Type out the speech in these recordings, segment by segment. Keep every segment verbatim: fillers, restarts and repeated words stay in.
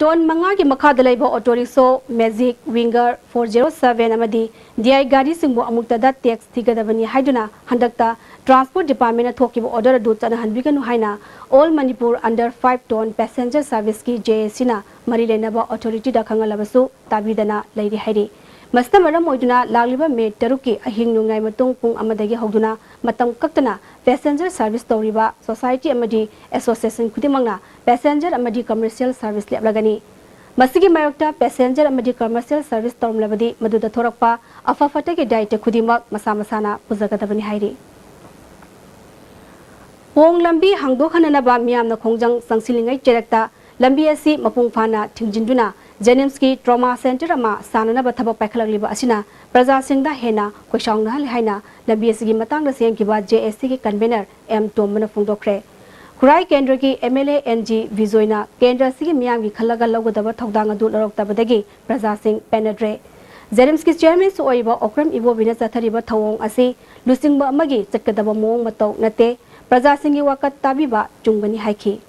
Tone ꯃꯉꯥꯒꯤ ꯃꯈꯥꯗ ꯂꯩꯕ ꯑꯣꯇꯣ ꯔꯤꯛꯁꯣ, ꯃꯦꯖꯤꯛ, ꯋꯤꯡꯒꯔ, ꯐꯣꯔ ꯖꯦꯔꯣ ꯁꯚꯦꯟ ꯑꯃꯗꯤ ꯗꯤ ꯑꯥꯏ ꯒꯥꯔꯤꯁꯤꯡꯕꯨ ꯑꯃꯨꯛꯇꯗ ꯇꯦꯛꯁ ꯊꯤꯒꯗꯕꯅꯤ ꯍꯥꯏꯗꯨꯅ ꯍꯟꯗꯛꯇ ꯇ꯭ꯔꯥꯟꯁꯄꯣꯔꯠ ꯗꯤꯄꯥꯔꯠꯃꯦꯟꯅ ꯊꯣꯛꯈꯤꯕ ꯑꯣꯔꯗꯔ ꯑꯗꯨ ꯆꯠꯅꯍꯟꯕꯤꯒꯅꯨ ꯍꯥꯏꯅ All Manipur Under Five Ton Passenger Serviceꯀꯤ ꯖꯦ ꯑꯦ ꯁꯤꯅ ꯃꯔꯤ ꯂꯩꯅꯕ ꯑꯣꯊꯣꯔꯤꯇꯤꯗ ꯈꯪꯍꯜꯂꯕꯁꯨ ꯇꯥꯕꯤꯗꯅ ꯂꯩꯔꯤ ꯍꯥꯏꯔꯤ꯫ ꯃꯁꯤꯅ ꯃꯔꯝ ꯑꯣꯏꯗꯨꯅ ꯂꯥꯛꯂꯤꯕ ꯃꯦ ꯇꯔꯨꯛꯀꯤ ꯑꯍꯤꯡ ꯅꯣꯡꯌꯥꯏ ꯃꯇꯨꯡ ꯄꯨꯡ ꯑꯃꯗꯒꯤ ꯍꯧꯗꯨꯅ ꯃꯇꯝ ꯀꯛꯇꯅ ꯄꯦꯁꯦꯟꯖꯔ ꯁꯔꯚꯤꯁ ꯇꯧꯔꯤꯕ ꯁꯣꯁꯥꯏꯇꯤ ꯑꯃꯗꯤ ꯑꯦꯁꯣꯁꯤꯌꯦꯁꯟ ꯈꯨꯗꯤꯡꯃꯛꯅ ꯄꯦꯁꯦꯟꯖꯔ ꯑꯃꯗꯤ ꯀꯃꯔꯁꯤꯌꯦꯜ ꯁꯔꯚꯤꯁ ꯂꯦꯞꯂꯒꯅꯤ꯫ ꯃꯁꯤꯒꯤ ꯃꯥꯌꯣꯛꯇ ꯄꯦꯁꯦꯟꯖꯔ ꯑꯃꯗꯤ ꯀꯃꯔꯁꯤꯌꯦꯜ ꯁꯔꯚꯤꯁ ꯇꯧꯔꯝꯂꯕꯗꯤ ꯃꯗꯨꯗ ꯊꯣꯔꯛꯄ ꯑꯐ ꯐꯠꯇꯒꯤ ꯗꯥꯏꯇ ꯈꯨꯗꯤꯡꯃꯛ ꯃꯁꯥ ꯃꯁꯥꯅ ꯄꯨꯖꯒꯗꯕꯅꯤ ꯍꯥꯏꯔꯤ꯫ ꯄꯣꯡ ꯂꯝꯕꯤ ꯍꯥꯡꯗꯣꯛꯍꯟꯅꯅꯕ ꯃꯤꯌꯥꯝꯅ ꯈꯣꯡꯖꯪ ꯆꯪꯁꯤꯜꯂꯤꯉꯩ ꯆꯦꯔꯛꯇ ꯂꯝꯕꯤ ꯑꯁꯤ ꯃꯄꯨꯡ ꯐꯥꯅ ꯊꯤꯡꯖꯤꯟꯗꯨꯅ ꯖꯦꯅꯤꯝꯁꯀꯤ ꯇ꯭ꯔꯣꯃꯥ ꯁꯦꯟꯇꯔ ꯑꯃ ꯁꯥꯅꯅꯕ ꯊꯕꯛ ꯄꯥꯏꯈꯠꯂꯛꯂꯤꯕ ꯑꯁꯤꯅ ꯄ꯭ꯔꯖꯥꯁꯤꯡꯗ ꯍꯦꯟꯅ ꯈꯣꯏꯁꯥꯎꯅꯍꯜꯂꯤ ꯍꯥꯏꯅ ꯂꯝꯕꯤ ꯑꯁꯤꯒꯤ ꯃꯇꯥꯡꯗ ꯁꯦꯝꯈꯤꯕ ꯖꯦ ꯑꯦ ꯁꯤꯒꯤ ꯀꯟꯚꯦꯅꯔ ꯑꯦꯝ ꯇꯣꯝꯕꯅ ꯐꯣꯡꯗꯣꯛꯈ꯭ꯔꯦ꯫ ꯈꯨꯔꯥꯏ ꯀꯦꯟꯗ꯭ꯔꯒꯤ M L A N G ꯕꯤꯖꯣꯏꯅ ꯀꯦꯟꯗ꯭ꯔ ꯑꯁꯤꯒꯤ ꯃꯤꯌꯥꯝꯒꯤ ꯈꯜꯂꯒ ꯂꯧꯒꯗꯕ ꯊꯧꯗꯥꯡ ꯑꯗꯨ ꯂꯧꯔꯛꯇꯕꯗꯒꯤ ꯄ꯭ꯔꯖꯥꯁꯤꯡ ꯄꯦꯟꯅꯗ꯭ꯔꯦ꯫ ꯖꯦꯅꯤꯝꯁꯀꯤ ꯆꯤꯌꯔꯃꯦꯟꯁꯨ ꯑꯣꯏꯔꯤꯕ ꯑꯣꯀ꯭ꯔꯝ ꯏꯕꯣꯕꯤꯅ ꯆꯠꯊꯔꯤꯕ ꯊꯧꯑꯣꯡ ꯑꯁꯤ ꯂꯨꯆꯤꯡꯕ ꯑꯃꯒꯤ ꯆꯠꯀꯗꯕ ꯃꯑꯣꯡ ꯃꯇꯧ ꯅꯠꯇꯦ, ꯄ꯭ꯔꯖꯥꯁꯤꯡꯒꯤ ꯋꯥꯀꯠ ꯇꯥꯕꯤꯕ ꯆꯨꯝꯒꯅꯤ ꯍꯥꯏꯈꯤ꯫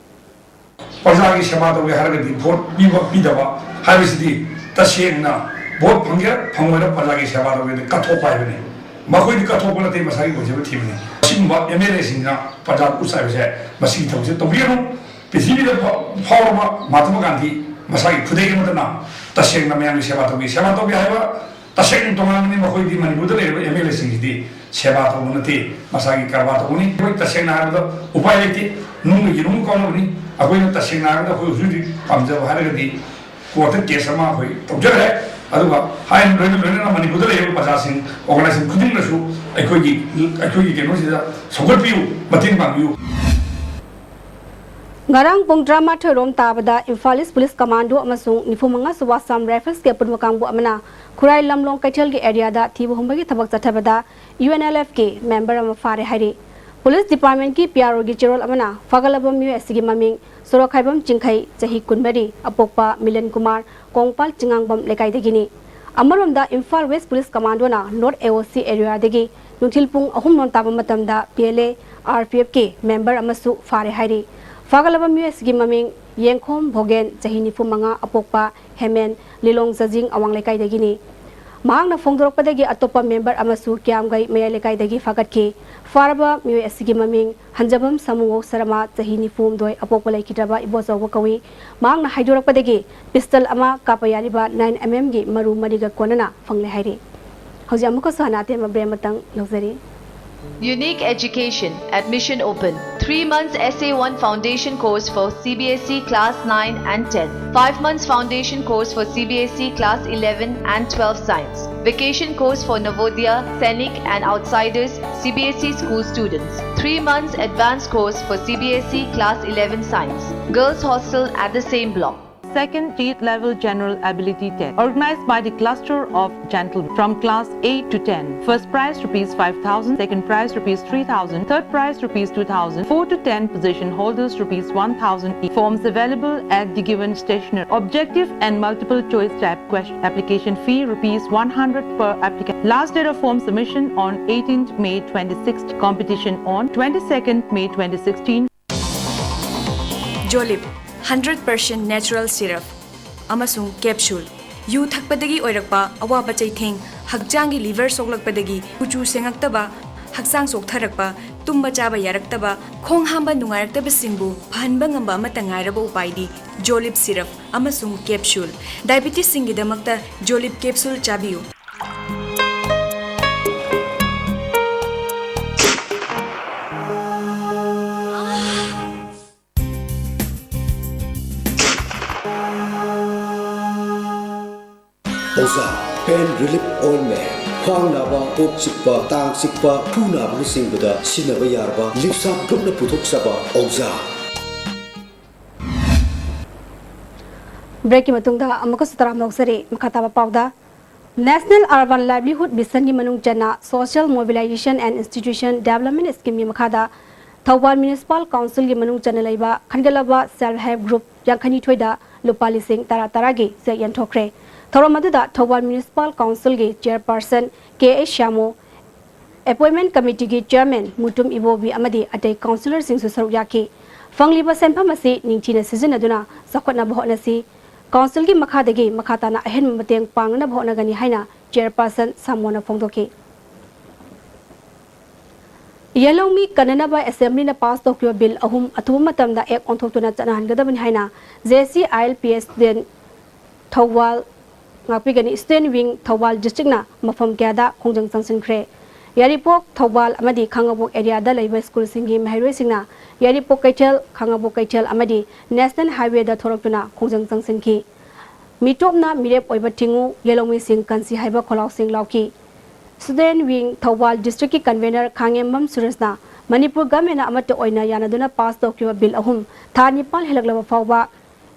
ꯄ꯭ꯔꯖꯥꯒꯤ ꯁꯦꯕꯥ ꯇꯧꯒꯦ ꯍꯥꯏꯔꯒꯗꯤ ꯚꯣꯠ ꯄꯤꯕ ꯄꯤꯗꯕ ꯍꯥꯏꯕꯁꯤꯗꯤ ꯇꯁꯦꯡꯅ ꯚꯣꯠ ꯐꯪꯒꯦꯔꯥ ꯐꯪꯉꯣꯏꯔꯥ ꯄ꯭ꯔꯖꯥꯒꯤ ꯁꯦꯕꯥ ꯇꯧꯒꯦꯗꯤ ꯀꯠꯊꯣꯛꯄ ꯍꯥꯏꯕꯅꯤ꯫ ꯃꯈꯣꯏꯗꯤ ꯀꯠꯊꯣꯛꯄ ꯅꯠꯇꯦ, ꯃꯁꯥꯒꯤ ꯑꯣꯏꯖꯕ ꯊꯤꯕꯅꯤ꯫ ꯑꯁꯤꯒꯨꯝꯕ ꯑꯦꯝ ꯑꯦꯜ ꯑꯦꯁꯤꯡꯅ ꯄ꯭ꯔꯖꯥ ꯎꯠꯆꯥꯏꯕꯁꯦ ꯃꯁꯤꯒꯤ ꯊꯕꯛꯁꯦ ꯇꯧꯕꯤꯒꯅꯨ꯫ ꯄ꯭ꯔꯤꯊꯤꯕꯤꯗ ꯐꯥꯎꯔꯕ ꯃꯍꯥꯇꯃꯥ ꯒꯥꯟꯙꯤ ꯃꯁꯥꯒꯤ ꯈꯨꯗꯩ ꯑꯃꯠꯇꯅ ꯇꯁꯦꯡꯅ ꯃꯌꯥꯝꯒꯤ ꯁꯦꯕꯥ ꯇꯧꯕꯤ꯫ ꯁꯦꯕꯥ ꯇꯧꯕꯤ ꯍꯥꯏꯕ ꯇꯁꯦꯡꯅ ꯇꯣꯉꯥꯟꯕꯅꯤ꯫ ꯃꯈꯣꯏꯗꯤ ꯃꯅꯤꯄꯨꯔꯗ ꯂꯩꯔꯤꯕ ꯑꯦꯝ ꯑꯦꯜ ꯑꯦꯁꯤꯡꯁꯤꯗꯤ ꯁꯦꯕꯥ ꯇꯧꯕ ꯅꯠꯇꯦ, ꯃꯁꯥꯒꯤ ꯀꯔꯕꯥꯔ ꯇꯧꯕꯅꯤ꯫ ꯑꯩꯈꯣꯏ ꯇꯁꯦꯡꯅ ꯍꯥꯏꯔꯕꯗ ꯎꯄꯥꯏ ꯂꯩꯇꯦ, ꯅꯨꯡꯒ ꯌꯦꯔꯨꯝꯒ ꯀꯥꯎꯅꯕꯅꯤ꯫ ꯑꯩꯈꯣꯏꯅ ꯇꯁꯦꯡꯅ ꯍꯥꯏꯔꯕꯗ ꯑꯩꯈꯣꯏ ꯍꯧꯖꯤꯛ ꯍꯧꯖꯤꯛ ꯄꯥꯝꯖꯕ ꯍꯥꯏꯔꯒꯗꯤ ꯀꯣꯔꯠꯇ ꯀꯦꯁ ꯑꯃ ꯑꯩꯈꯣꯏ ꯇꯧꯖꯈ꯭ꯔꯦ꯫ ꯑꯗꯨꯒ ꯍꯥꯏꯔꯤꯕ ꯂꯣꯏꯅ ꯂꯣꯏꯅꯅ ꯃꯅꯤꯄꯨꯔꯗ ꯂꯩꯔꯤꯕ ꯄ꯭ꯔꯖꯥꯁꯤꯡ, ꯑꯣꯔꯒꯅꯥꯏꯖꯦꯁꯟ ꯈꯨꯗꯤꯡꯃꯛꯅꯁꯨ ꯑꯩꯈꯣꯏꯒꯤ ꯑꯩꯈꯣꯏꯒꯤ ꯀꯩꯅꯣꯁꯤꯗ ꯁꯧꯒꯠꯄꯤꯌꯨ, ꯃꯇꯦꯡ ꯄꯥꯡꯕꯤꯌꯨ꯫ ꯉꯔꯥꯡ ꯄꯨꯡ ꯇꯔꯥꯃꯥꯊꯣꯏ ꯔꯣꯝ ꯇꯥꯕꯗ ꯏꯝꯐꯥꯜ ꯏꯁ ꯄꯨꯂꯤꯁ ꯀꯃꯥꯟꯗꯣ ꯑꯃꯁꯨꯡ ꯅꯤꯐꯨ ꯃꯉꯥ ꯁꯨꯕ ꯑꯁꯥꯝ ꯔꯥꯏꯐꯜꯁꯀꯤ ꯑꯄꯨꯟꯕ ꯀꯥꯡꯕꯨ ꯑꯃꯅ ꯈꯨꯔꯥꯏ ꯂꯝꯂꯣꯡ ꯀꯩꯊꯦꯜꯒꯤ ꯑꯦꯔꯤꯌꯥꯗ ꯊꯤꯕ ꯍꯨꯝꯕꯒꯤ ꯊꯕꯛ ꯆꯠꯊꯕꯗ ꯌꯨ ꯑꯦꯟ ꯑꯦꯜ ꯑꯦꯐꯀꯤ ꯃꯦꯝꯕꯔ ꯑꯃ ꯐꯥꯔꯦ ꯍꯥꯏꯔꯤ꯫ ꯄꯨꯂꯤꯁ ꯗꯤꯄꯥꯔꯠꯃꯦꯟꯠꯀꯤ ꯄꯤ ꯑꯥꯔ ꯑꯣꯒꯤ ꯆꯦꯔꯣꯜ ꯑꯃꯅ ꯐꯥꯒꯠꯂꯕ ꯃꯤꯑꯣꯏ ꯑꯁꯤꯒꯤ ꯃꯃꯤꯡ ꯁꯣꯔꯣꯛꯈꯥꯏꯕꯝ ꯆꯤꯡꯈꯩ, ꯆꯍꯤ ꯀꯨꯟꯃꯔꯤ, ꯑꯄꯣꯛꯄ ꯃꯤꯂꯟ ꯀꯨꯃꯥꯔ, ꯀꯣꯡꯄꯥꯜ ꯆꯤꯉꯥꯡꯕꯝ ꯂꯩꯀꯥꯏꯗꯒꯤꯅꯤ꯫ ꯑꯃꯔꯣꯝꯗ ꯏꯝꯐꯥꯜ ꯋꯦꯁ ꯄꯨꯂꯤꯁ ꯀꯃꯥꯟꯗꯣꯅ ꯅꯣꯔꯠ ꯑꯦ ꯑꯣ ꯁꯤ ꯑꯦꯔꯤꯌꯥꯗꯒꯤ ꯅꯨꯡꯊꯤꯜ ꯄꯨꯡ ꯑꯍꯨꯝ ꯂꯣꯝ ꯇꯥꯕ ꯃꯇꯝꯗ P L A, R P ꯑꯦꯐꯀꯤ ꯃꯦꯝꯕꯔ ꯑꯃꯁꯨ ꯐꯥꯔꯦ ꯍꯥꯏꯔꯤ꯫ ꯐꯥꯒꯠꯂꯕ ꯃꯤꯑꯣꯏ ꯑꯁꯤꯒꯤ ꯃꯃꯤꯡ ꯌꯦꯡꯈꯣꯝ ꯚꯣꯒꯦꯟ, ꯆꯍꯤ ꯅꯤꯐꯨ ꯃꯉꯥ, ꯑꯄꯣꯛꯄ ꯍꯦꯃꯦꯟ, ꯂꯤꯂꯣꯡ ꯖꯖꯤꯡ ꯑꯋꯥꯡ ꯂꯩꯀꯥꯏꯗꯒꯤꯅꯤ꯫ ꯃꯍꯥꯛꯅ ꯐꯣꯡꯗꯣꯔꯛꯄꯗꯒꯤ ꯑꯇꯣꯞꯄ ꯃꯦꯝꯕꯔ ꯑꯃꯁꯨ ꯀꯤꯌꯥꯝꯒꯩ ꯃꯌꯥꯏ ꯂꯩꯀꯥꯏꯗꯒꯤ ꯐꯥꯒꯠꯈꯤ꯫ ꯐꯥꯔꯕ ꯃꯤꯑꯣꯏ ꯑꯁꯤꯒꯤ ꯃꯃꯤꯡ ꯍꯟꯖꯕꯝ ꯁꯥꯃꯨꯋꯣ ꯁꯔꯃ, ꯆꯍꯤ ꯅꯤꯐꯨ ꯍꯨꯝꯗꯣꯏ, ꯑꯄꯣꯛꯄ ꯂꯩꯈꯤꯗ꯭ꯔꯕ ꯏꯕꯣꯆꯧꯕ ꯀꯧꯏ꯫ ꯃꯍꯥꯛꯅ ꯍꯥꯏꯗꯣꯔꯛꯄꯗꯒꯤ ꯄꯤꯁꯇꯜ ꯑꯃ ꯀꯥꯞꯄ ꯌꯥꯔꯤꯕ ꯅꯥꯏꯟ ꯑꯦꯝ ꯑꯦꯝꯒꯤ ꯃꯔꯨ ꯃꯔꯤꯒ ꯀꯣꯟꯅꯅ ꯐꯪꯂꯦ ꯍꯥꯏꯔꯤ꯫ ꯍꯧꯖꯤꯛ ꯑꯃꯨꯛꯀꯁꯨ ꯍꯟꯅ ꯑꯇꯦꯟꯕ ꯕ꯭ꯔꯦꯛ ꯑꯃꯇꯪ ꯂꯧꯖꯔꯤ꯫ Unique Education, admission open. Three months S A one foundation course for C B S E class nine and ten. Five months foundation course for C B S E class eleven and twelve science. Vacation course for Navodaya, Sainik and outsiders, C B S E school students. Three months advanced course for C B S E class eleven science. Girls hostel at the same block. Second state level general ability test organized by the cluster of gentlemen from class eight to ten. First prize rupees five thousand, second prize rupees three thousand, third prize rupees two thousand, four to ten position holders rupees one thousand each. Forms available at the given stationery. Objective and multiple choice type question. Application fee rupees one hundred per applicant. Last date of form submission on eighteenth May twenty-sixth. Competition on twenty-second May twenty sixteen. Jolib, hundred percent natural syrup ꯑꯃꯁꯨꯡ capsule꯫ U ꯊꯛꯄꯗꯒꯤ ꯑꯣꯏꯔꯛꯄ ꯑꯋꯥꯕ ꯆꯩꯊꯦꯡ, ꯍꯛꯆꯥꯡꯒꯤ liver ꯁꯣꯛꯂꯛꯄꯗꯒꯤ ꯀꯨꯆꯨ ꯁꯦꯡꯉꯛꯇꯕ, ꯍꯛꯆꯥꯡ ꯆꯣꯛꯊꯔꯛꯄ, ꯇꯨꯝꯕ ꯆꯥꯕ ꯌꯥꯔꯛꯇꯕ, ꯈꯣꯡ ꯍꯥꯝꯕ ꯅꯨꯡꯉꯥꯏꯔꯛꯇꯕꯁꯤꯡꯕꯨ ꯐꯍꯟꯕ ꯉꯝꯕ ꯑꯃꯠꯇ ꯉꯥꯏꯔꯕ ꯎꯄꯥꯏꯗꯤ Jolib syrup ꯑꯃꯁꯨꯡ capsule꯫ Diabetesꯁꯤꯡꯒꯤꯗꯃꯛꯇ Jolib capsule ꯆꯥꯕꯤꯌꯨ꯫ ꯑꯣꯖꯥ, pain relief ointment, ꯈ꯭ꯋꯥꯡ ꯅꯥꯕ, ꯀꯣꯛ ꯆꯤꯛꯄ, ꯇꯥꯡ ꯆꯤꯛꯄ, ꯈꯨ ꯅꯥꯕꯅꯆꯤꯡꯕꯗ ꯁꯤꯖꯤꯟꯅꯕ ꯌꯥꯔꯕ ꯂꯤꯞꯁꯥꯞ ꯒ꯭ꯔꯨꯞꯅ ꯄꯨꯊꯣꯛꯆꯕ ꯑꯣꯖꯥ꯫ ꯕ꯭ꯔꯦꯛꯀꯤ ꯃꯇꯨꯡꯗ ꯑꯃꯨꯛꯀꯁꯨ ꯇꯔꯥꯝꯅ ꯑꯣꯛꯆꯔꯤ꯫ ꯃꯈꯥ ꯇꯥꯕ ꯄꯥꯎꯗ, National Urban Livelihood Missionꯒꯤ ꯃꯅꯨꯡ ꯆꯟꯅ Social Mobilization and Institution Development Schemeꯒꯤ ꯃꯈꯥꯗ ꯊꯧꯕꯥꯜ Municipal Councilꯒꯤ ꯃꯅꯨꯡ ꯆꯟꯅ ꯂꯩꯕ ꯈꯟꯒꯠꯂꯕ Self Help Group ꯌꯥꯡꯈꯩꯅꯤꯊꯣꯏꯗ ꯂꯨꯄꯥ ꯂꯤꯁꯤꯡ ꯇꯔꯥ ꯇꯔꯥꯒꯤ ꯆꯦꯛ ꯌꯦꯟꯊꯣꯛꯈ꯭ꯔꯦ꯫ ꯊꯧꯔꯝ ꯑꯗꯨꯗ ꯊꯧꯕꯥꯜ Municipal Councilꯒꯤ Chairperson ꯀꯦ ꯑꯩꯆ ꯁ꯭ꯌꯥꯃꯣ, Appointment Committeeꯒꯤ Chairman ꯃꯨꯇꯨꯝ ꯏꯕꯣꯕꯤ ꯑꯃꯗꯤ ꯑꯇꯩ councillorꯁꯤꯡꯁꯨ ꯁꯔꯨꯛ ꯌꯥꯈꯤ꯫ ꯐꯪꯂꯤꯕ ꯁꯦꯟꯐꯝ ꯑꯁꯤ ꯅꯤꯡꯊꯤꯅ ꯁꯤꯖꯤꯟꯅꯗꯨꯅ ꯆꯥꯎꯈꯠꯅꯕ ꯍꯣꯠꯅꯁꯤ꯫ ꯀꯥꯎꯟꯁꯤꯜꯒꯤ ꯃꯈꯥꯗꯒꯤ ꯃꯈꯥ ꯇꯥꯅ ꯑꯍꯦꯟꯕ ꯃꯇꯦꯡ ꯄꯥꯡꯅꯅꯕ ꯍꯣꯠꯅꯒꯅꯤ ꯍꯥꯏꯅ ꯆꯦꯌꯔꯄꯥꯔꯁꯟ ꯁꯥꯃꯣꯅ ꯐꯣꯡꯗꯣꯛꯈꯤ꯫ ꯌꯦꯜꯍꯧꯃꯤ ꯀꯟꯅꯅꯕ ꯑꯦꯁꯦꯝꯕ꯭ꯂꯤꯅ ꯄꯥꯁ ꯇꯧꯈꯤꯕ ꯕꯤꯜ ꯑꯍꯨꯝ ꯑꯊꯨꯕ ꯃꯇꯝꯗ ꯑꯦꯛ ꯑꯣꯟꯊꯣꯛꯇꯨꯅ ꯆꯠꯅꯍꯟꯒꯗꯕꯅꯤ ꯍꯥꯏꯅ J C I L P S student ꯊꯧꯕꯥꯜ ꯉꯥꯛꯄꯤꯒꯅꯤ꯫ ꯁ꯭ꯇꯨꯗꯦꯟꯠ ꯋꯤꯡ ꯊꯧꯕꯥꯜ ꯗꯤꯁꯇ꯭ꯔꯤꯛꯅ ꯃꯐꯝ ꯀꯌꯥꯗ ꯈꯣꯡꯖꯪ ꯆꯪꯁꯤꯟꯈ꯭ꯔꯦ꯫ ꯌꯥꯏꯔꯤꯄꯣꯛ, ꯊꯧꯕꯥꯜ ꯑꯃꯗꯤ ꯈꯥꯉꯕꯣꯛ ꯑꯦꯔꯤꯌꯥꯗ ꯂꯩꯕ ꯁ꯭ꯀꯨꯜꯁꯤꯡꯒꯤ ꯃꯍꯩꯔꯣꯏꯁꯤꯡꯅ ꯌꯥꯏꯔꯤꯄꯣꯛ ꯀꯩꯊꯦꯜ, ꯈꯥꯉꯕꯣꯛ ꯀꯩꯊꯦꯜ ꯑꯃꯗꯤ ꯅꯦꯁꯅꯦꯜ ꯍꯥꯏꯋꯦꯗ ꯊꯣꯔꯛꯇꯨꯅ ꯈꯣꯡꯖꯪ ꯆꯪꯁꯤꯟꯈꯤ꯫ ꯃꯤꯇꯣꯞꯅ ꯃꯤꯔꯦꯞ ꯑꯣꯏꯕ ꯊꯤꯡꯉꯨ, ꯌꯦꯜꯍꯧꯃꯤꯁꯤꯡ ꯀꯟꯁꯤ ꯍꯥꯏꯕ ꯈꯣꯜꯂꯥꯎꯁꯤꯡ ꯂꯥꯎꯈꯤ꯫ ꯁ꯭ꯇꯨꯗꯦꯟꯠ ꯋꯤꯡ ꯊꯧꯕꯥꯜ ꯗꯤꯁꯇ꯭ꯔꯤꯛꯀꯤ ꯀꯟꯚꯦꯅꯔ ꯈꯥꯉꯦꯝꯕꯝ ꯁꯨꯔꯦꯁꯅ ꯃꯅꯤꯄꯨꯔ ꯒꯚꯔꯟꯃꯦꯟꯠꯅ ꯑꯃꯠꯇ ꯑꯣꯏꯅ ꯌꯥꯅꯗꯨꯅ ꯄꯥꯁ ꯇꯧꯈꯤꯕ ꯕꯤꯜ ꯑꯍꯨꯝ ꯊꯥ ꯅꯤꯄꯥꯜ ꯍꯦꯜꯂꯛꯂꯕ ꯐꯥꯎꯕ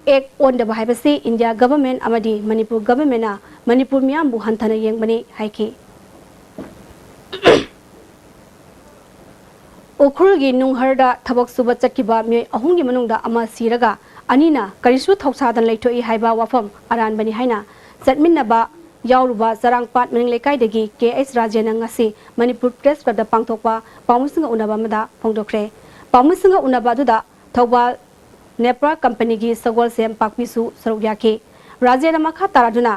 ꯑꯦꯛ ꯑꯣꯟꯗꯕ ꯍꯥꯏꯕꯁꯤ ꯏꯟꯗꯤꯌꯥ ꯒꯚꯔꯟꯃꯦꯟꯠ ꯑꯃꯗꯤ ꯃꯅꯤꯄꯨꯔ ꯒꯚꯔꯟꯃꯦꯟꯠꯅ ꯃꯅꯤꯄꯨꯔ ꯃꯤꯌꯥꯝꯕꯨ ꯍꯟꯊꯅ ꯌꯦꯡꯕꯅꯤ ꯍꯥꯏꯈꯤ꯫ ꯎꯈ꯭ꯔꯨꯜꯒꯤ ꯅꯨꯡꯍꯔꯗ ꯊꯕꯛ ꯁꯨꯕ ꯆꯠꯈꯤꯕ ꯃꯤꯑꯣꯏ ꯑꯍꯨꯝꯒꯤ ꯃꯅꯨꯡꯗ ꯑꯃ ꯁꯤꯔꯒ ꯑꯅꯤꯅ ꯀꯔꯤꯁꯨ ꯊꯧꯁꯥꯗꯅ ꯂꯩꯊꯣꯛꯏ ꯍꯥꯏꯕ ꯋꯥꯐꯝ ꯑꯔꯥꯟꯕꯅꯤ ꯍꯥꯏꯅ ꯆꯠꯃꯤꯟꯅꯕ ꯌꯥꯎꯔꯨꯕ ꯆꯔꯥꯡꯄꯥꯠ ꯃꯅꯤꯡ ꯂꯩꯀꯥꯏꯗꯒꯤ ꯀꯦ ꯑꯩꯆ ꯔꯥꯖꯦꯟꯅ ꯉꯁꯤ ꯃꯅꯤꯄꯨꯔ ꯄ꯭ꯔꯦꯁ ꯀ꯭ꯂꯕꯇ ꯄꯥꯡꯊꯣꯛꯄ ꯄꯥꯎꯃꯤꯁꯤꯡꯒ ꯎꯅꯕ ꯑꯃꯗ ꯐꯣꯡꯗꯣꯛꯈ꯭ꯔꯦ꯫ ꯄꯥꯎꯃꯤꯁꯤꯡꯒ ꯎꯅꯕ ꯑꯗꯨꯗ ꯊꯧꯕꯥꯜ ꯅꯦꯄ꯭ꯔꯥ ꯀꯝꯄꯅꯤꯒꯤ ꯁꯒꯣꯜꯁꯦꯝ ꯄꯥꯛꯄꯤꯁꯨ ꯁꯔꯨꯛ ꯌꯥꯈꯤ꯫ ꯔꯥꯖꯦꯟꯅ ꯃꯈꯥ ꯇꯥꯔꯗꯨꯅ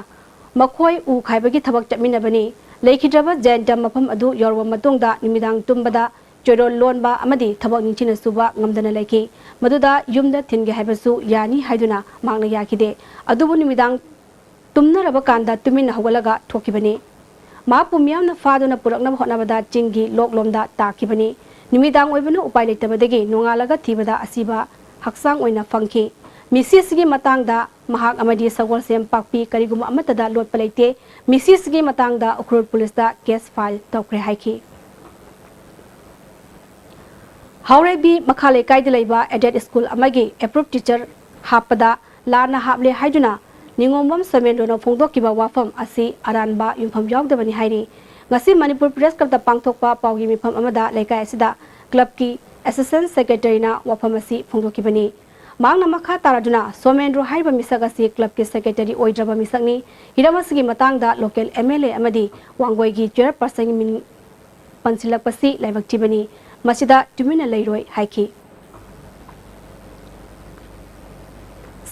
ꯃꯈꯣꯏ ꯎ ꯈꯥꯏꯕꯒꯤ ꯊꯕꯛ ꯆꯠꯃꯤꯟꯅꯕꯅꯤ꯫ ꯂꯩꯈꯤꯗ꯭ꯔꯕ ꯖꯌꯟꯇ ꯃꯐꯝ ꯑꯗꯨ ꯌꯧꯔꯕ ꯃꯇꯨꯡꯗ ꯅꯨꯃꯤꯗꯥꯡ ꯇꯨꯝꯕꯗ ꯆꯣꯏꯔꯣꯜ ꯂꯣꯟꯕ ꯑꯃꯗꯤ ꯊꯕꯛ ꯅꯤꯡꯊꯤꯅ ꯁꯨꯕ ꯉꯝꯗꯅ ꯂꯩꯈꯤ꯫ ꯃꯗꯨꯗ ꯌꯨꯝꯗ ꯊꯤꯟꯒꯦ ꯍꯥꯏꯕꯁꯨ ꯌꯥꯅꯤ ꯍꯥꯏꯗꯨꯅ ꯃꯍꯥꯛꯅ ꯌꯥꯈꯤꯗꯦ꯫ ꯑꯗꯨꯕꯨ ꯅꯨꯃꯤꯗꯥꯡ ꯇꯨꯝꯅꯔꯕ ꯀꯥꯟꯗ ꯇꯨꯃꯤꯟꯅ ꯍꯧꯒꯠꯂꯒ ꯊꯣꯛꯈꯤꯕꯅꯤ꯫ ꯃꯍꯥꯛꯄꯨ ꯃꯤꯌꯥꯝꯅ ꯐꯥꯗꯨꯅ ꯄꯨꯔꯛꯅꯕ ꯍꯣꯠꯅꯕꯗ ꯆꯤꯡꯒꯤ ꯂꯣꯛꯂꯣꯝꯗ ꯇꯥꯈꯤꯕꯅꯤ꯫ ꯅꯨꯃꯤꯗꯥꯡ ꯑꯣꯏꯕꯅ ꯎꯄꯥꯏ ꯂꯩꯇꯕꯗꯒꯤ ꯅꯣꯡꯉꯥꯜꯂꯒ ꯊꯤꯕꯗ ꯑꯁꯤꯕ ꯍꯛꯆꯥꯡ ꯑꯣꯏꯅ ꯐꯪꯈꯤ꯫ ꯃꯤꯁꯤ ꯑꯁꯤꯒꯤ ꯃꯇꯥꯡꯗ ꯃꯍꯥꯛ ꯑꯃꯗꯤ ꯁꯒꯣꯜꯁꯦꯝ ꯄꯥꯛꯄꯤ ꯀꯔꯤꯒꯨꯝꯕ ꯑꯃꯠꯇꯗ ꯂꯣꯠꯄ ꯂꯩꯇꯦ꯫ ꯃꯤꯁꯤ ꯑꯁꯤꯒꯤ ꯃꯇꯥꯡꯗ ꯎꯈ꯭ꯔꯨꯜ ꯄꯨꯂꯤꯁꯇ ꯀꯦꯁ ꯐꯥꯏꯜ ꯇꯧꯈ꯭ꯔꯦ ꯍꯥꯏꯈꯤ꯫ ꯍꯥꯎꯔꯩꯕꯤ ꯃꯈꯥ ꯂꯩꯀꯥꯏꯗ ꯂꯩꯕ ꯑꯦꯗꯦꯗ ꯁ꯭ꯀꯨꯜ ꯑꯃꯒꯤ ꯑꯦꯄ꯭ꯔꯨꯞ ꯇꯤꯆꯔ ꯍꯥꯞꯄꯗ ꯂꯥꯟꯅ ꯍꯥꯞꯂꯦ ꯍꯥꯏꯗꯨꯅ ꯅꯤꯉꯣꯝꯕꯝ ꯁꯣꯃꯦꯟꯗ꯭ꯔꯣꯅ ꯐꯣꯡꯗꯣꯛꯈꯤꯕ ꯋꯥꯐꯝ ꯑꯁꯤ ꯑꯔꯥꯟꯕ ꯌꯨꯝꯐꯝ ꯌꯥꯎꯗꯕꯅꯤ ꯍꯥꯏꯔꯤ꯫ ꯉꯁꯤ ꯃꯅꯤꯄꯨꯔ ꯄ꯭ꯔꯦꯁ ꯀ꯭ꯂꯕꯇ ꯄꯥꯡꯊꯣꯛꯄ ꯄꯥꯎꯒꯤ ꯃꯤꯐꯝ ꯑꯃꯗ ꯂꯩꯀꯥꯏ ꯑꯁꯤꯗ ꯀ꯭ꯂꯕꯀꯤ ꯑꯦꯁꯤꯁꯇꯦꯟꯠ ꯁꯦꯀ꯭ꯔꯦꯇꯔꯤꯅ ꯋꯥꯐꯝ ꯑꯁꯤ ꯐꯣꯡꯗꯣꯛꯈꯤꯕꯅꯤ꯫ ꯃꯍꯥꯛꯅ ꯃꯈꯥ ꯇꯥꯔꯗꯨꯅ ꯁꯣꯃꯦꯟꯗ꯭ꯔꯣ ꯍꯥꯏꯔꯤꯕ ꯃꯤꯁꯛ ꯑꯁꯤ ꯀ꯭ꯂꯕꯀꯤ ꯁꯦꯀ꯭ꯔꯦꯇꯔꯤ ꯑꯣꯏꯗ꯭ꯔꯕ ꯃꯤꯁꯛꯅꯤ꯫ ꯍꯤꯔꯝ ꯑꯁꯤꯒꯤ ꯃꯇꯥꯡꯗ ꯂꯣꯀꯦꯜ ꯑꯦꯝ ꯑꯦꯜ ꯑꯦ ꯑꯃꯗꯤ ꯋꯥꯡꯒꯣꯏꯒꯤ ꯆꯦꯌꯔꯄꯔꯁꯟꯒꯤ ꯃꯤꯡ ꯄꯟꯁꯤꯜꯂꯛꯄꯁꯤ ꯂꯥꯏꯕꯛ ꯊꯤꯕꯅꯤ꯫ ꯃꯁꯤꯗ ꯇꯨꯃꯤꯟꯅ ꯂꯩꯔꯣꯏ ꯍꯥꯏꯈꯤ꯫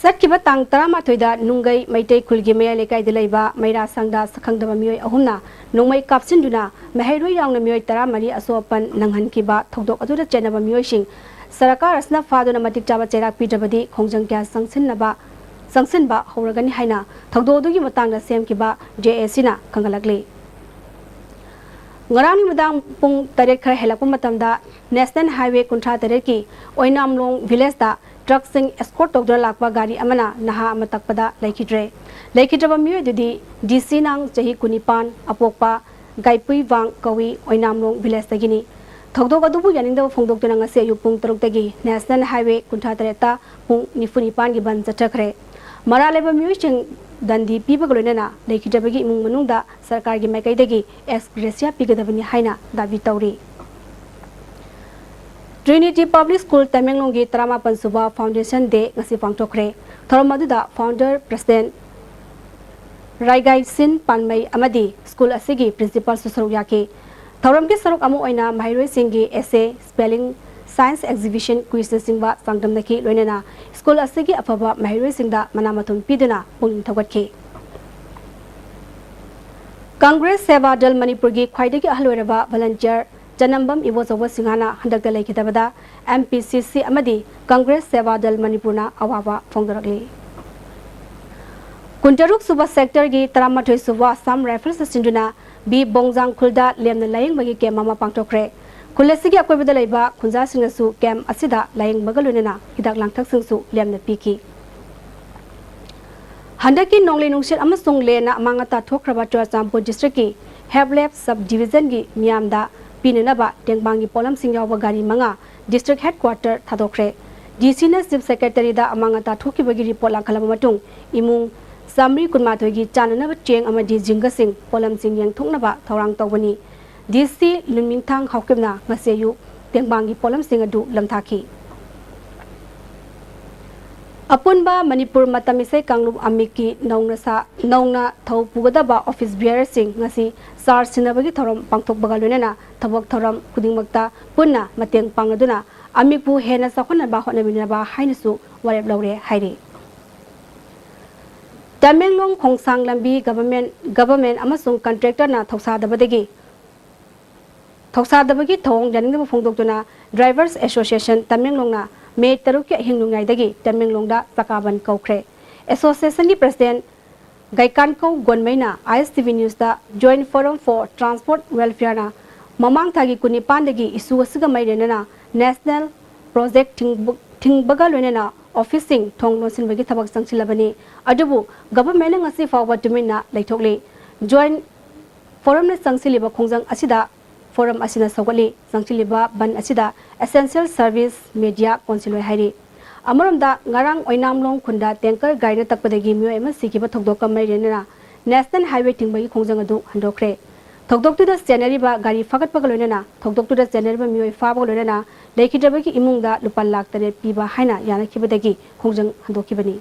ꯆꯠꯈꯤꯕ ꯇꯥꯡ ꯇꯔꯥꯃꯥꯊꯣꯏꯗ ꯅꯨꯡꯒꯩ ꯃꯩꯇꯩ ꯈꯨꯜꯒꯤ ꯃꯌꯥꯏ ꯂꯩꯀꯥꯏꯗ ꯂꯩꯕ ꯃꯩꯔꯥ ꯁꯪꯗ ꯁꯛꯈꯪꯗꯕ ꯃꯤꯑꯣꯏ ꯑꯍꯨꯝꯅ ꯅꯣꯡꯃꯩ ꯀꯥꯞꯁꯤꯟꯗꯨꯅ ꯃꯍꯩꯔꯣꯏ ꯌꯥꯎꯅ ꯃꯤꯑꯣꯏ ꯇꯔꯥꯃꯔꯤ ꯑꯁꯣꯛ ꯑꯄꯟ ꯅꯪꯍꯟꯈꯤꯕ ꯊꯧꯗꯣꯛ ꯑꯗꯨꯗ ꯆꯦꯟꯅꯕ ꯃꯤꯑꯣꯏꯁꯤꯡ ꯁꯔꯀꯥꯔ ꯑꯁꯤꯅ ꯐꯥꯗꯨꯅ ꯃꯇꯤꯛ ꯆꯥꯕ ꯆꯩꯔꯥꯛ ꯄꯤꯗ꯭ꯔꯕꯗꯤ ꯈꯣꯡꯖꯪ ꯀꯌꯥ ꯆꯪꯁꯤꯟꯅꯕ, ꯆꯪꯁꯤꯟꯕ ꯍꯧꯔꯒꯅꯤ ꯍꯥꯏꯅ ꯊꯧꯗꯣꯛ ꯑꯗꯨꯒꯤ ꯃꯇꯥꯡꯗ ꯁꯦꯝꯈꯤꯕ ꯖꯦ ꯑꯦ ꯁꯤꯅ ꯈꯪꯒꯠꯂꯛꯂꯤ꯫ ꯉꯔꯥꯡ ꯅꯨꯃꯤꯗꯥꯡ ꯄꯨꯡ ꯇꯔꯦꯠ ꯈꯔ ꯍꯦꯜꯂꯛꯄ ꯃꯇꯝꯗ ꯅꯦꯁꯅꯦꯜ ꯍꯥꯏꯋꯦ ꯀꯨꯟꯊ꯭ꯔꯥ ꯇꯔꯦꯠꯀꯤ ꯑꯣꯏꯅꯥꯝꯂꯣꯡ ꯚꯤꯂꯦꯖꯇ ꯇ꯭ꯔꯛꯁꯤꯡ ꯑꯦꯁꯀꯣꯔꯠ ꯇꯧꯗꯨꯅ ꯂꯥꯛꯄ ꯒꯥꯔꯤ ꯑꯃꯅ ꯅꯍꯥ ꯑꯃ ꯇꯛꯄꯗ ꯂꯩꯈꯤꯗ꯭ꯔꯦ꯫ ꯂꯩꯈꯤꯗ꯭ꯔꯕ ꯃꯤꯑꯣꯏ ꯑꯗꯨꯗꯤ ꯗꯤ ꯁꯤ ꯅꯥꯡ ꯆꯍꯤ ꯀꯨꯟꯅꯤꯄꯥꯟ, ꯑꯄꯣꯛꯄ ꯒꯥꯏꯄꯨꯏ ꯋꯥꯡ ꯀꯧꯏ, ꯑꯣꯏꯅꯥꯝꯂꯣꯡ ꯚꯤꯂꯦꯖꯇꯒꯤꯅꯤ꯫ ꯊꯧꯗꯣꯛ ꯑꯗꯨꯕꯨ ꯌꯥꯅꯤꯡꯗꯕ ꯐꯣꯡꯗꯣꯛꯇꯨꯅ ꯉꯁꯤ ꯑꯌꯨꯛ ꯄꯨꯡ ꯇꯔꯨꯛꯇꯒꯤ ꯅꯦꯁꯅꯦꯜ ꯍꯥꯏꯋꯦ ꯀꯨꯟꯊ꯭ꯔꯥ ꯇꯔꯦꯠꯇ ꯄꯨꯡ ꯅꯤꯐꯨ ꯅꯤꯄꯥꯟꯒꯤ ꯕꯟ ꯆꯠꯊꯈ꯭ꯔꯦ꯫ ꯃꯔꯥꯜ ꯂꯩꯕ ꯃꯤꯑꯣꯏꯁꯤꯡ ꯗꯟꯗꯤ ꯄꯤꯕꯒ ꯂꯣꯏꯅꯅ ꯂꯩꯈꯤꯗ꯭ꯔꯕꯒꯤ ꯏꯃꯨꯡ ꯃꯅꯨꯡꯗ ꯁꯔꯀꯥꯔꯒꯤ ꯃꯥꯏꯀꯩꯗꯒꯤ ꯑꯦꯛꯁ ꯒ꯭ꯔꯦꯁꯤꯌꯥ ꯄꯤꯒꯗꯕꯅꯤ ꯍꯥꯏꯅ ꯗꯥꯕꯤ ꯇꯧꯔꯤ꯫ ꯇ꯭ꯔꯤꯅꯤꯇꯤ ꯄꯕ꯭ꯂꯤꯛ ꯁ꯭ꯀꯨꯜ ꯇꯃꯦꯡꯂꯣꯡꯒꯤ ꯇꯔꯥꯃꯥꯄꯟ ꯁꯨꯕ ꯐꯥꯎꯟꯗꯦꯁꯟ ꯗꯦ ꯉꯁꯤ ꯄꯥꯡꯊꯣꯛꯈ꯭ꯔꯦ꯫ ꯊꯧꯔꯝ ꯑꯗꯨꯗ ꯐꯥꯎꯟꯗꯔ ꯄ꯭ꯔꯁꯤꯗꯦꯟꯠ ꯔꯥꯏꯒꯥꯏꯁꯤꯟ ꯄꯥꯟꯃꯩ ꯑꯃꯗꯤ ꯁ꯭ꯀꯨꯜ ꯑꯁꯤꯒꯤ ꯄ꯭ꯔꯤꯟꯁꯤꯄꯥꯜꯁꯨ ꯁꯔꯨꯛ ꯌꯥꯈꯤ꯫ ꯊꯧꯔꯝꯒꯤ ꯁꯔꯨꯛ ꯑꯃ ꯑꯣꯏꯅ ꯃꯍꯩꯔꯣꯏꯁꯤꯡꯒꯤ ꯑꯦꯁꯦ, ꯁ꯭ꯄꯦꯂꯤꯡ, ꯁꯥꯏꯟꯁ ꯑꯦꯛꯖꯤꯕꯤꯁꯟ, ꯀ꯭ꯋꯤꯖꯅꯆꯤꯡꯕ ꯆꯥꯡꯗꯝꯅꯈꯤ, ꯂꯣꯏꯅꯅ ꯁ꯭ꯀꯨꯜ ꯑꯁꯤꯒꯤ ꯑꯐꯕ ꯃꯍꯩꯔꯣꯏꯁꯤꯡꯗ ꯃꯅꯥ ꯃꯊꯨꯝ ꯄꯤꯗꯨꯅ ꯄꯨꯛꯅꯤꯡ ꯊꯧꯒꯠꯈꯤ꯫ ꯀꯪꯒ꯭ꯔꯦꯁ ꯁꯦꯕꯥ ꯗꯜ ꯃꯅꯤꯄꯨꯔꯒꯤ ꯈ꯭ꯋꯥꯏꯗꯒꯤ ꯑꯍꯜ ꯑꯣꯏꯔꯕ ꯚꯣꯂꯟꯇꯤꯌꯔ ꯆꯅꯝꯕꯝ ꯏꯕꯣꯆꯧꯕ ꯁꯤꯡꯍꯅ ꯍꯟꯗꯛꯇ ꯂꯩꯈꯤꯗꯕꯗ ꯑꯦꯝ ꯄꯤ ꯁꯤ ꯁꯤ ꯑꯃꯗꯤ ꯀꯪꯒ꯭ꯔꯦꯁ ꯁꯦꯕꯥ ꯗꯜ ꯃꯅꯤꯄꯨꯔꯅ ꯑꯋꯥꯕ ꯐꯣꯡꯗꯣꯔꯛꯂꯤ꯫ ꯀꯨꯟꯇꯔꯨꯛ ꯁꯨꯕ ꯁꯦꯛꯇꯔꯒꯤ ꯇꯔꯥꯃꯥꯊꯣꯏ ꯁꯨꯕ ꯑꯁꯥꯝ ꯔꯥꯏꯐꯜꯁꯅ ꯁꯤꯟꯗꯨꯅ ꯕꯤ ꯕꯣꯡꯖꯥꯡ ꯈꯨꯜꯗ ꯂꯦꯝꯅ ꯂꯥꯌꯦꯡꯕꯒꯤ ꯀꯦꯝꯞ ꯑꯃ ꯄꯥꯡꯊꯣꯛꯈ꯭ꯔꯦ꯫ ꯈꯨꯜ ꯑꯁꯤꯒꯤ ꯑꯀꯣꯏꯕꯗ ꯂꯩꯕ ꯈꯨꯟꯖꯥꯁꯤꯡꯅꯁꯨ ꯀꯦꯝꯞ ꯑꯁꯤꯗ ꯂꯥꯌꯦꯡꯕꯒ ꯂꯣꯏꯅꯅ ꯍꯤꯗꯥꯛ ꯂꯥꯡꯊꯛꯁꯤꯡꯁꯨ ꯂꯦꯝꯅ ꯄꯤꯈꯤ꯫ ꯍꯟꯗꯛꯀꯤ ꯅꯣꯡꯂꯩ ꯅꯨꯡꯁꯤꯠ ꯑꯃꯁꯨꯡ ꯂꯦꯟꯅ ꯑꯃꯥꯡ ꯑꯇꯥ ꯊꯣꯛꯈ꯭ꯔꯕ ꯆꯨꯔꯥꯆꯥꯟꯄꯨꯔ ꯗꯤꯁꯇ꯭ꯔꯤꯛꯀꯤ ꯍꯦꯞꯂꯦꯞ ꯁꯕ ꯗꯤꯕꯤꯖꯟꯒꯤ ꯃꯤꯌꯥꯝꯗ ꯄꯤꯅꯅꯕ ꯇꯦꯡꯕꯥꯡꯒꯤ ꯄꯣꯠꯂꯝꯁꯤꯡ ꯌꯥꯎꯕ ꯒꯥꯔꯤ ꯃꯉꯥ ꯗꯤꯁꯇ꯭ꯔꯤꯛ ꯍꯦꯗꯀ꯭ꯋꯥꯇꯔ ꯊꯥꯗꯣꯛꯈ꯭ꯔꯦ꯫ ꯗꯤ ꯁꯤꯅ ꯆꯤꯐ ꯁꯦꯀ꯭ꯔꯦꯇꯔꯤꯗ ꯑꯃꯥꯡ ꯑꯇꯥ ꯊꯣꯛꯈꯤꯕꯒꯤ ꯔꯤꯄꯣꯔꯠ ꯂꯥꯡꯈꯠꯂꯕ ꯃꯇꯨꯡ, ꯏꯃꯨꯡ ꯆꯥꯃꯔꯤ ꯀꯨꯟꯃꯥꯊꯣꯏꯒꯤ ꯆꯥꯅꯅꯕ ꯆꯦꯡ ꯑꯃꯗꯤ ꯖꯤꯡꯒꯁꯤꯡ ꯄꯣꯠꯂꯝꯁꯤꯡ ꯌꯦꯟꯊꯣꯛꯅꯕ ꯊꯧꯔꯥꯡ ꯇꯧꯕꯅꯤ꯫ ꯗꯤ ꯁꯤ ꯂꯨꯟꯃꯤꯡꯊꯥꯡ ꯍꯥꯎꯀꯤꯞꯅ ꯉꯁꯤ ꯑꯌꯨꯛ ꯇꯦꯡꯕꯥꯡꯒꯤ ꯄꯣꯠꯂꯝꯁꯤꯡ ꯑꯗꯨ ꯂꯝꯊꯥꯈꯤ꯫ ꯑꯄꯨꯟꯕ ꯃꯅꯤꯄꯨꯔ ꯃꯇꯝ ꯏꯁꯩ ꯀꯥꯡꯂꯨꯞ ꯑꯃꯤꯛꯀꯤ ꯅꯧꯅ ꯁꯥ-, ꯅꯧꯅ ꯊꯧ ꯄꯨꯒꯗꯕ ꯑꯣꯐꯤꯁ ꯕꯤꯌꯔꯁꯤꯡ ꯉꯁꯤ ꯆꯥꯔꯖ ꯁꯤꯟꯅꯕꯒꯤ ꯊꯧꯔꯝ ꯄꯥꯡꯊꯣꯛꯄꯒ ꯂꯣꯏꯅꯅ ꯊꯕꯛ ꯊꯧꯔꯝ ꯈꯨꯗꯤꯡꯃꯛꯇ ꯄꯨꯟꯅ ꯃꯇꯦꯡ ꯄꯥꯡꯅꯗꯨꯅ ꯑꯃꯤꯛꯄꯨ ꯍꯦꯟꯅ ꯆꯥꯎꯈꯠꯅꯕ ꯍꯣꯠꯅꯃꯤꯟꯅꯅꯕ ꯍꯥꯏꯅꯁꯨ ꯋꯥꯔꯦꯞ ꯂꯧꯔꯦ ꯍꯥꯏꯔꯤ꯫ ꯇꯃꯦꯡꯂꯣꯡ ꯈꯣꯡꯁꯥꯡ ꯂꯝꯕꯤ ꯒꯚꯔꯟꯃꯦꯟ, ꯒꯚꯔꯟꯃꯦꯟ ꯑꯃꯁꯨꯡ ꯀꯟꯇ꯭ꯔꯦꯛꯇꯔꯅ ꯊꯧꯁꯥꯗꯕꯗꯒꯤ, ꯊꯧꯁꯥꯗꯕꯒꯤ ꯊꯧꯑꯣꯡ ꯌꯥꯅꯤꯡꯗꯕ ꯐꯣꯡꯗꯣꯛꯇꯨꯅ Drivers Association ꯇꯃꯦꯡꯂꯣꯡꯅ ꯃꯦ ꯇꯔꯨꯛꯀꯤ ꯑꯍꯤꯡ ꯅꯣꯡꯌꯥꯏꯗꯒꯤ ꯇꯃꯦꯡꯂꯣꯡꯗ ꯆꯀꯥ ꯕꯟ ꯀꯧꯈ꯭ꯔꯦ꯫ ꯑꯦꯁꯣꯁꯤꯌꯦꯁꯟꯒꯤ ꯄ꯭ꯔꯁꯤꯗꯦꯟ ꯒꯩꯀꯥꯟꯀꯧ ꯒꯣꯟꯃꯩꯅ ꯑꯥꯏ ꯑꯦꯁ ꯇꯤ ꯚꯤ ꯅ꯭ꯌꯨꯁꯇ Joint Forum for Transport Welfareꯅ ꯃꯃꯥꯡ ꯊꯥꯒꯤ ꯀꯨꯟꯅꯤꯄꯥꯟꯗꯒꯤ ꯏꯁꯨ ꯑꯁꯤꯒ ꯃꯔꯤ ꯂꯩꯅꯅ ꯅꯦꯁꯅꯦꯜ ꯄ꯭ꯔꯣꯖꯦꯛ ꯊꯤꯡꯕ-, ꯊꯤꯡꯕꯒ ꯂꯣꯏꯅꯅ ꯑꯣꯐꯤꯁꯁꯤꯡ ꯊꯣꯡ ꯂꯣꯟꯁꯤꯟꯕꯒꯤ ꯊꯕꯛ ꯆꯪꯁꯤꯜꯂꯕꯅꯤ꯫ ꯑꯗꯨꯕꯨ ꯒꯚꯔꯟꯃꯦꯟꯅ ꯉꯁꯤ ꯐꯥꯎꯕ ꯇꯨꯃꯤꯟꯅ ꯂꯩꯊꯣꯛꯂꯤ꯫ Joint Forumꯅ ꯆꯪꯁꯤꯜꯂꯤꯕ ꯈꯣꯡꯖꯪ ꯑꯁꯤꯗ Forum ꯑꯁꯤꯅ ꯁꯧꯒꯠꯂꯤ꯫ ꯆꯪꯁꯤꯜꯂꯤꯕ ꯕꯟ ꯑꯁꯤꯗ essential service, media ꯀꯣꯟꯁꯤꯜꯂꯣꯏ ꯍꯥꯏꯔꯤ꯫ ꯑꯃꯔꯣꯝꯗ ꯉꯔꯥꯡ ꯑꯣꯏꯅꯥꯝꯂꯣꯡ ꯈꯨꯟꯗ ꯇꯦꯡꯀꯔ ꯒꯥꯔꯤꯅ ꯇꯛꯄꯗꯒꯤ ꯃꯤꯑꯣꯏ ꯑꯃ ꯁꯤꯈꯤꯕ ꯊꯧꯗꯣꯛꯀ ꯃꯔꯤ ꯂꯩꯅꯅ ꯅꯦꯁꯅꯦꯜ ꯍꯥꯏꯋꯦ ꯊꯤꯡꯕꯒꯤ ꯈꯣꯡꯖꯪ ꯑꯗꯨ ꯍꯟꯗꯣꯛꯈ꯭ꯔꯦ꯫ ꯊꯧꯗꯣꯛꯇꯨꯗ ꯆꯦꯟꯅꯔꯤꯕ ꯒꯥꯔꯤ ꯐꯥꯒꯠꯄꯒ ꯂꯣꯏꯅꯅ, ꯊꯧꯗꯣꯛꯇꯨꯗ ꯆꯦꯟꯅꯔꯤꯕ ꯃꯤꯑꯣꯏ ꯐꯥꯕꯒ ꯂꯣꯏꯅꯅ ꯂꯩꯈꯤꯗ꯭ꯔꯕꯒꯤ ꯏꯃꯨꯡꯗ ꯂꯨꯄꯥ ꯂꯥꯈ ꯇꯔꯦꯠ ꯄꯤꯕ ꯍꯥꯏꯅ ꯌꯥꯅꯈꯤꯕꯗꯒꯤ ꯈꯣꯡꯖꯪ ꯍꯟꯗꯣꯛꯈꯤꯕꯅꯤ꯫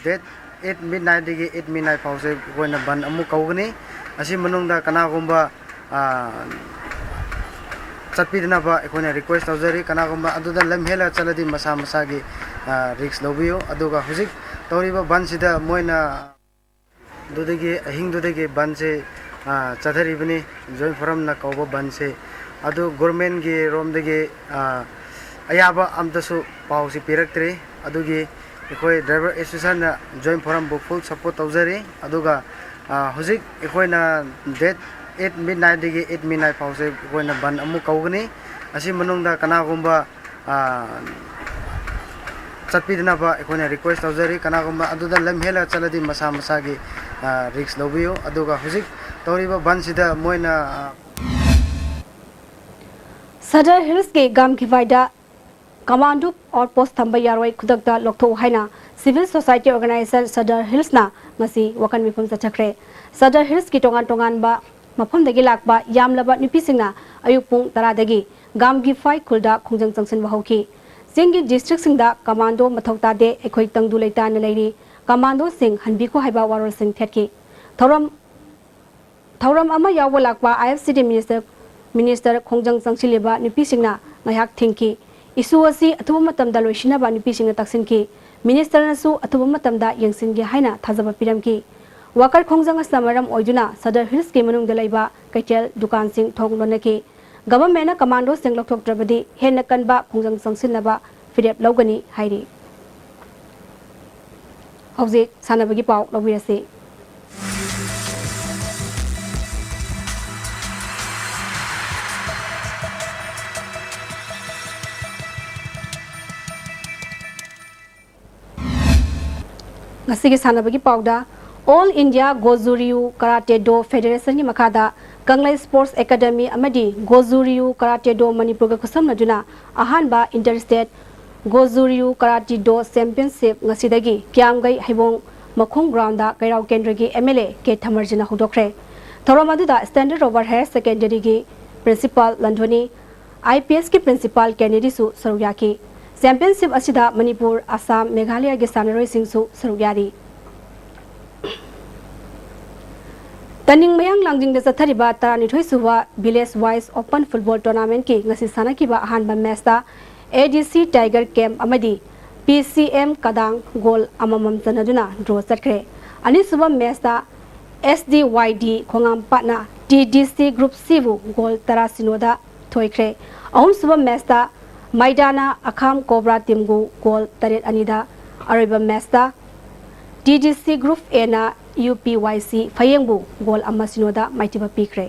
Date eight midnightꯗꯒꯤ eight midnight ꯐꯥꯎꯁꯦ ꯑꯩꯈꯣꯏꯅ ꯕꯟ ꯑꯃꯨꯛ ꯀꯧꯒꯅꯤ꯫ ꯑꯁꯤ ꯃꯅꯨꯡꯗ ꯀꯅꯥꯒꯨꯝꯕ, ꯑ, ꯆꯠꯄꯤꯗꯅꯕ ꯑꯩꯈꯣꯏꯅ request ꯇꯧꯖꯔꯤ꯫ ꯀꯅꯥꯒꯨꯝꯕ ꯑꯗꯨꯗ ꯂꯝ ꯍꯦꯜꯂꯒ ꯆꯠꯂꯗꯤ ꯃꯁꯥ ꯃꯁꯥꯒꯤ, ꯑ, risk ꯂꯧꯕꯤꯌꯨ꯫ ꯑꯗꯨꯒ ꯍꯧꯖꯤꯛ ꯇꯧꯔꯤꯕ ꯕꯟꯁꯤꯗ ꯃꯣꯏꯅ ꯑꯗꯨꯗꯒꯤ, ꯑꯍꯤꯡꯗꯨꯗꯒꯤ ꯕꯟꯁꯦ, ꯑ, ꯆꯠꯊꯔꯤꯕꯅꯤ꯫ Joint Forumꯅ ꯀꯧꯕ ꯕꯟꯁꯦ꯫ ꯑꯗꯨ ꯒꯣꯔꯃꯦꯟꯒꯤ ꯔꯣꯝꯗꯒꯤ, ꯑ, ꯑꯌꯥꯕ ꯑꯝꯇꯁꯨ ꯄꯥꯎꯁꯤ ꯄꯤꯔꯛꯇ꯭ꯔꯤ꯫ ꯑꯗꯨꯒꯤ ꯑꯩꯈꯣꯏ Driver Associationꯅ Joint Forumꯕꯨ full support ꯇꯧꯖꯔꯤ꯫ ꯑꯗꯨꯒ, ꯑ, ꯍꯧꯖꯤꯛ ꯑꯩꯈꯣꯏꯅ date eight midnightꯗꯒꯤ eight midnight ꯐꯥꯎꯁꯦ ꯑꯩꯈꯣꯏꯅ ꯕꯟ ꯑꯃꯨꯛ ꯀꯧꯒꯅꯤ꯫ ꯑꯁꯤ ꯃꯅꯨꯡꯗ ꯀꯅꯥꯒꯨꯝꯕ ꯑ, ꯆꯠꯄꯤꯗꯅꯕ ꯑꯩꯈꯣꯏꯅ request ꯇꯧꯖꯔꯤ꯫ ꯀꯅꯥꯒꯨꯝꯕ ꯑꯗꯨꯗ ꯂꯝ ꯍꯦꯜꯂꯒ ꯆꯠꯂꯗꯤ ꯃꯁꯥ ꯃꯁꯥꯒꯤ, ꯑ, risk ꯂꯧꯕꯤꯌꯨ꯫ ꯑꯗꯨꯒ ꯍꯧꯖꯤꯛ ꯇꯧꯔꯤꯕ ꯕꯟꯁꯤꯗ ꯃꯣꯏꯅ, ꯑ, ꯁꯗꯔ ꯍꯤꯜꯁꯀꯤ ꯒꯥꯝꯈꯤꯐꯥꯏꯗ commando outpost ꯊꯝꯕ ꯌꯥꯔꯣꯏ, ꯈꯨꯗꯛꯇ ꯂꯧꯊꯣꯛꯎ ꯍꯥꯏꯅ Civil Society Organization ꯁꯗꯔ ꯍꯤꯜꯁꯅ ꯉꯁꯤ ꯋꯥꯀꯟ ꯃꯤꯐꯝ ꯆꯠꯊꯈ꯭ꯔꯦ꯫ ꯁꯗꯔ ꯍꯤꯜꯁꯀꯤ ꯇꯣꯉꯥꯟ ꯇꯣꯉꯥꯟꯕ ꯃꯐꯝꯗꯒꯤ ꯂꯥꯛꯄ ꯌꯥꯝꯂꯕ ꯅꯨꯄꯤꯁꯤꯡꯅ ꯑꯌꯨꯛ ꯄꯨꯡ ꯇꯔꯥꯗꯒꯤ ꯒꯥꯝꯒꯤꯐꯥꯏ ꯈꯨꯜꯗ ꯈꯣꯡꯖꯪ ꯆꯪꯁꯤꯟꯕ ꯍꯧꯈꯤ꯫ ꯆꯤꯡꯒꯤ districtꯁꯤꯡꯗ commando ꯃꯊꯧ ꯇꯥꯗꯦ, ꯑꯩꯈꯣꯏ ꯇꯪꯗꯨ ꯂꯩꯇꯥꯅ ꯂꯩꯔꯤ, commandoꯁꯤꯡ ꯍꯟꯕꯤꯈꯣ ꯍꯥꯏꯕ ꯋꯥꯔꯣꯜꯁꯤꯡ ꯊꯦꯠꯈꯤ꯫ ꯊꯧꯔꯝ, ꯊꯧꯔꯝ ꯑꯃ ꯌꯥꯎꯕ ꯂꯥꯛꯄ IFCD minister, minister ꯈꯣꯡꯖꯪ ꯆꯪꯁꯤꯜꯂꯤꯕ ꯅꯨꯄꯤꯁꯤꯡꯅ ꯉꯥꯏꯍꯥꯛ ꯊꯤꯡꯈꯤ꯫ Issue ꯑꯁꯤ ꯑꯊꯨꯕ ꯃꯇꯝꯗ ꯂꯣꯏꯁꯤꯟꯅꯕ ꯅꯨꯄꯤꯁꯤꯡꯅ ꯇꯛꯁꯤꯟꯈꯤ꯫ Ministerꯅꯁꯨ ꯑꯊꯨꯕ ꯃꯇꯝꯗ ꯌꯦꯡꯁꯤꯟꯒꯦ ꯍꯥꯏꯅ ꯊꯥꯖꯕ ꯄꯤꯔꯝꯈꯤ꯫ Worker ꯈꯣꯡꯖꯪ ꯑꯁꯤꯅ ꯃꯔꯝ ꯑꯣꯏꯗꯨꯅ Sadar Hillsꯀꯤ ꯃꯅꯨꯡꯗ ꯂꯩꯕ ꯀꯩꯊꯦꯜ, ꯗꯨꯀꯥꯟꯁꯤꯡ ꯊꯣꯡ ꯂꯣꯟꯅꯈꯤ꯫ Governmentꯅ commandoꯁꯤꯡ ꯂꯧꯊꯣꯛꯇ꯭ꯔꯕꯗꯤ ꯍꯦꯟꯅ ꯀꯟꯕ ꯈꯣꯡꯖꯪ ꯆꯪꯁꯤꯟꯅꯕ ꯐꯤꯔꯦꯞ ꯂꯧꯒꯅꯤ ꯍꯥꯏꯔꯤ꯫ ꯍꯧꯖꯤꯛ ꯁꯥꯟꯅꯕꯒꯤ ꯄꯥꯎ ꯂꯧꯕꯤꯔꯁꯤ꯫ ꯉꯁꯤꯒꯤ ꯁꯥꯟꯅꯕꯒꯤ ꯄꯥꯎꯗ, All India Goju-Ryu Karate Do Federationꯒꯤ ꯃꯈꯥꯗ ꯀꯪꯂꯩ Sports Academy ꯑꯃꯗꯤ Goju-Ryu Karate Do ꯃꯅꯤꯄꯨꯔꯒ ꯈꯨꯠꯁꯝꯅꯗꯨꯅ ꯑꯍꯥꯟꯕ Interstate Goju-Ryu Karate Do Championship ꯉꯁꯤꯗꯒꯤ ꯀꯤꯌꯥꯝꯒꯩ ꯍꯩꯕꯣꯡ ꯃꯈꯣꯡ groundꯗ ꯀꯩꯔꯥꯎ ꯀꯦꯟꯗ꯭ꯔꯒꯤ MLA ꯀꯦ ꯊꯃꯔꯖꯤꯅ ꯍꯧꯗꯣꯛꯈ꯭ꯔꯦ꯫ ꯊꯧꯔꯝ ꯑꯗꯨꯗ Standard Lower Higher Secondaryꯒꯤ Principal ꯂꯟꯊꯣꯏꯅꯤ, IPSꯀꯤ Principal ꯀꯦꯅꯦꯗꯤꯁꯨ ꯁꯔꯨꯛ ꯌꯥꯈꯤ꯫ Championship ꯑꯁꯤꯗ ꯃꯅꯤꯄꯨꯔ, ꯑꯁꯥꯝ, ꯃꯦꯘꯥꯂꯌꯒꯤ ꯁꯥꯟꯅꯔꯣꯏꯁꯤꯡꯁꯨ ꯁꯔꯨꯛ ꯌꯥꯔꯤ꯫ ꯇꯅꯤꯡ ꯃꯌꯥꯡ ꯂꯥꯡꯖꯤꯡꯗ ꯆꯠꯊꯔꯤꯕ ꯇꯔꯥꯅꯤꯊꯣꯏ ꯁꯨꯕ Village Wise Open Football Tournamentꯀꯤ ꯉꯁꯤ ꯁꯥꯟꯅꯈꯤꯕ ꯑꯍꯥꯟꯕ matchꯇ ADC Tiger Camp ꯑꯃꯗꯤ PCM ꯀꯗꯥꯡ goal ꯑꯃꯃꯝ ꯆꯟꯅꯗꯨꯅ draw ꯆꯠꯈ꯭ꯔꯦ꯫ ꯑꯅꯤꯁꯨꯕ matchꯇ SDYD ꯈꯣꯡꯉꯥꯝꯄꯥꯠꯅ TDC Group Cꯕꯨ goal ꯇꯔꯥ ꯁꯤꯅꯣꯗ ꯊꯣꯏꯈ꯭ꯔꯦ꯫ ꯑꯍꯨꯝꯁꯨꯕ matchꯇ ꯃꯩꯗꯥꯅ ꯑꯈꯥꯝ Cobra teamꯕꯨ goal ꯇꯔꯦꯠ ꯑꯅꯤꯗ, ꯑꯔꯣꯏꯕ matchꯇ TDC Group Aꯅ UPYC ꯐꯌꯦꯡꯕꯨ goal ꯑꯃ ꯁꯤꯅꯣꯗ ꯃꯥꯏꯊꯤꯕ ꯄꯤꯈ꯭ꯔꯦ꯫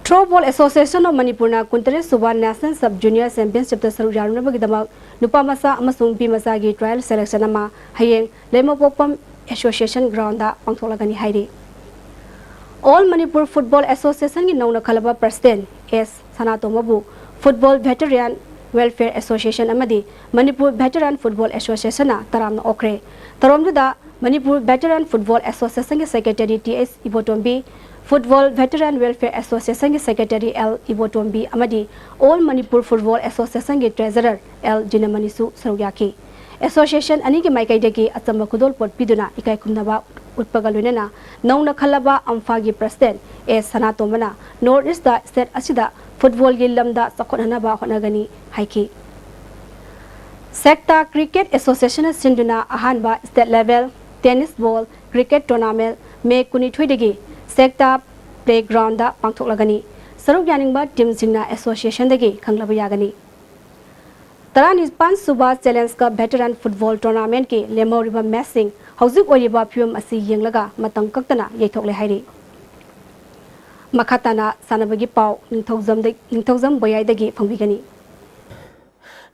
Throwball Association of Manipurꯅ ꯀꯨꯟꯇꯔꯦꯠ ꯁꯨꯕ National Sub Junior Championshipꯇ ꯁꯔꯨꯛ ꯌꯥꯔꯨꯅꯕꯒꯤꯗꯃꯛ ꯅꯨꯄꯥ ꯃꯆꯥ ꯑꯃꯁꯨꯡ ꯅꯨꯄꯤ ꯃꯆꯥꯒꯤ trial selection ꯑꯃ ꯍꯌꯦꯡ ꯂꯩꯃꯄꯣꯛꯄꯝ Association groundꯗ ꯄꯥꯡꯊꯣꯛꯂꯒꯅꯤ ꯍꯥꯏꯔꯤ꯫ All Manipur Football Associationꯒꯤ ꯅꯧꯅ ꯈꯜꯂꯕ President ꯑꯦꯁ ꯁꯅꯥꯇꯣꯝꯕꯕꯨ Football Veteran Welfare Association ꯑꯃꯗꯤ Manipur Veteran Football Associationꯅ ꯇꯔꯥꯝꯅ ꯑꯣꯛꯈ꯭ꯔꯦ꯫ ꯊꯧꯔꯝꯗꯨꯗ Manipur Veteran Football Associationꯒꯤ Secretary T H Ibotombi, Football Veteran Welfare Associationꯒꯤ Secretary ꯑꯦꯜ ꯏꯕꯣꯇꯣꯝꯕꯤ ꯑꯃꯗꯤ All Manipur Football Associationꯒꯤ Treasurer ꯑꯦꯜ ꯖꯤꯅꯃꯅꯤꯁꯨ ꯁꯔꯨꯛ ꯌꯥꯈꯤ꯫ Association ꯑꯅꯤꯒꯤ ꯃꯥꯏꯀꯩꯗꯒꯤ ꯑꯆꯝꯕ ꯈꯨꯗꯣꯜꯄꯣꯠ ꯄꯤꯗꯨꯅ ꯏꯀꯥꯏ ꯈꯨꯝꯅꯕ ꯎꯠꯄꯒ ꯂꯣꯏꯅꯅ ꯅꯧꯅ ꯈꯜꯂꯕ ꯑꯝꯐꯥꯒꯤ President ꯑꯦꯁ ꯁꯅꯥꯇꯣꯝꯕꯅ North Eastꯇ state ꯑꯁꯤꯗ ꯐꯨꯠꯕꯣꯜꯒꯤ ꯂꯝꯗ ꯆꯥꯎꯈꯠꯍꯟꯅꯕ ꯍꯣꯠꯅꯒꯅꯤ ꯍꯥꯏꯈꯤ꯫ ꯁꯦꯛꯇꯥ ꯀ꯭ꯔꯤꯀꯦꯠ ꯑꯦꯁꯣꯁꯤꯌꯦꯁꯟꯅ ꯁꯤꯟꯗꯨꯅ ꯑꯍꯥꯟꯕ ꯁ꯭ꯇꯦꯠ ꯂꯦꯚꯦꯜ ꯇꯦꯅꯤꯁ ꯕꯣꯜ ꯀ꯭ꯔꯤꯀꯦꯠ ꯇꯣꯔꯅꯥꯃꯦꯟꯠ ꯃꯦ ꯀꯨꯟꯅꯤꯊꯣꯏꯗꯒꯤ ꯁꯦꯛꯇꯥ ꯄ꯭ꯂꯦꯒ꯭ꯔꯥꯎꯟꯗ ꯄꯥꯡꯊꯣꯛꯂꯒꯅꯤ꯫ ꯁꯔꯨꯛ ꯌꯥꯅꯤꯡꯕ ꯇꯤꯝꯁꯤꯡꯅ ꯑꯦꯁꯣꯁꯤꯌꯦꯁꯟꯗꯒꯤ ꯈꯪꯂꯕ ꯌꯥꯒꯅꯤ꯫ ꯇꯔꯥꯅꯤꯄꯥꯟ ꯁꯨꯕ ꯆꯦꯂꯦꯟꯖ ꯀꯞ ꯚꯦꯇꯔꯥꯟ ꯐꯨꯠꯕꯣꯜ ꯇꯣꯔꯅꯥꯃꯦꯟꯠꯀꯤ ꯂꯦꯝꯍꯧꯔꯤꯕ ꯃꯦꯆꯁꯤꯡ ꯍꯧꯖꯤꯛ ꯑꯣꯏꯔꯤꯕ ꯐꯤꯕꯝ ꯑꯁꯤ ꯌꯦꯡꯂꯒ ꯃꯇꯝ ꯀꯛꯇꯅ ꯌꯩꯊꯣꯛꯂꯦ ꯍꯥꯏꯔꯤ꯫ ꯃꯈꯥ ꯇꯥꯅ ꯁꯥꯟꯅꯕꯒꯤ ꯄꯥꯎ ꯅꯤꯡꯊꯧꯖꯝꯗ-, ꯅꯤꯡꯊꯧꯖꯝ ꯕꯣꯌꯥꯏꯗꯒꯤ ꯐꯪꯕꯤꯒꯅꯤ꯫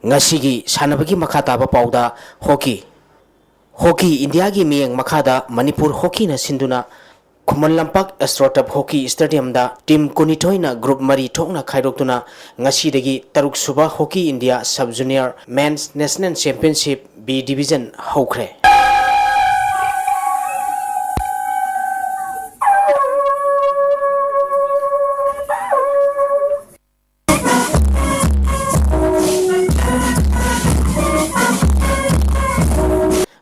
ꯉꯁꯤꯒꯤ ꯁꯥꯟꯅꯕꯒꯤ ꯃꯈꯥ ꯇꯥꯕ ꯄꯥꯎꯗ ꯍꯣꯀꯤ꯫ ꯍꯣꯀꯤ ꯏꯟꯗꯤꯌꯥꯒꯤ ꯃꯤꯠꯌꯦꯡ ꯃꯈꯥꯗ ꯃꯅꯤꯄꯨꯔ ꯍꯣꯀꯤꯅ ꯁꯤꯟꯗꯨꯅ ꯈꯨꯃꯟ ꯂꯝꯄꯥꯛ ꯑꯦꯁꯇ꯭ꯔꯣꯇꯞ ꯍꯣꯀꯤ ꯁ꯭ꯇꯦꯗꯤꯌꯝꯗ ꯇꯤꯝ ꯀꯨꯟꯅꯤꯊꯣꯏꯅ ꯒ꯭ꯔꯨꯞ ꯃꯔꯤ ꯊꯣꯛꯅ ꯈꯥꯏꯗꯣꯛꯇꯨꯅ ꯉꯁꯤꯗꯒꯤ ꯇꯔꯨꯛ ꯁꯨꯕ hockey India sub junior men's national championship B division ꯍꯧꯈ꯭ꯔꯦ꯫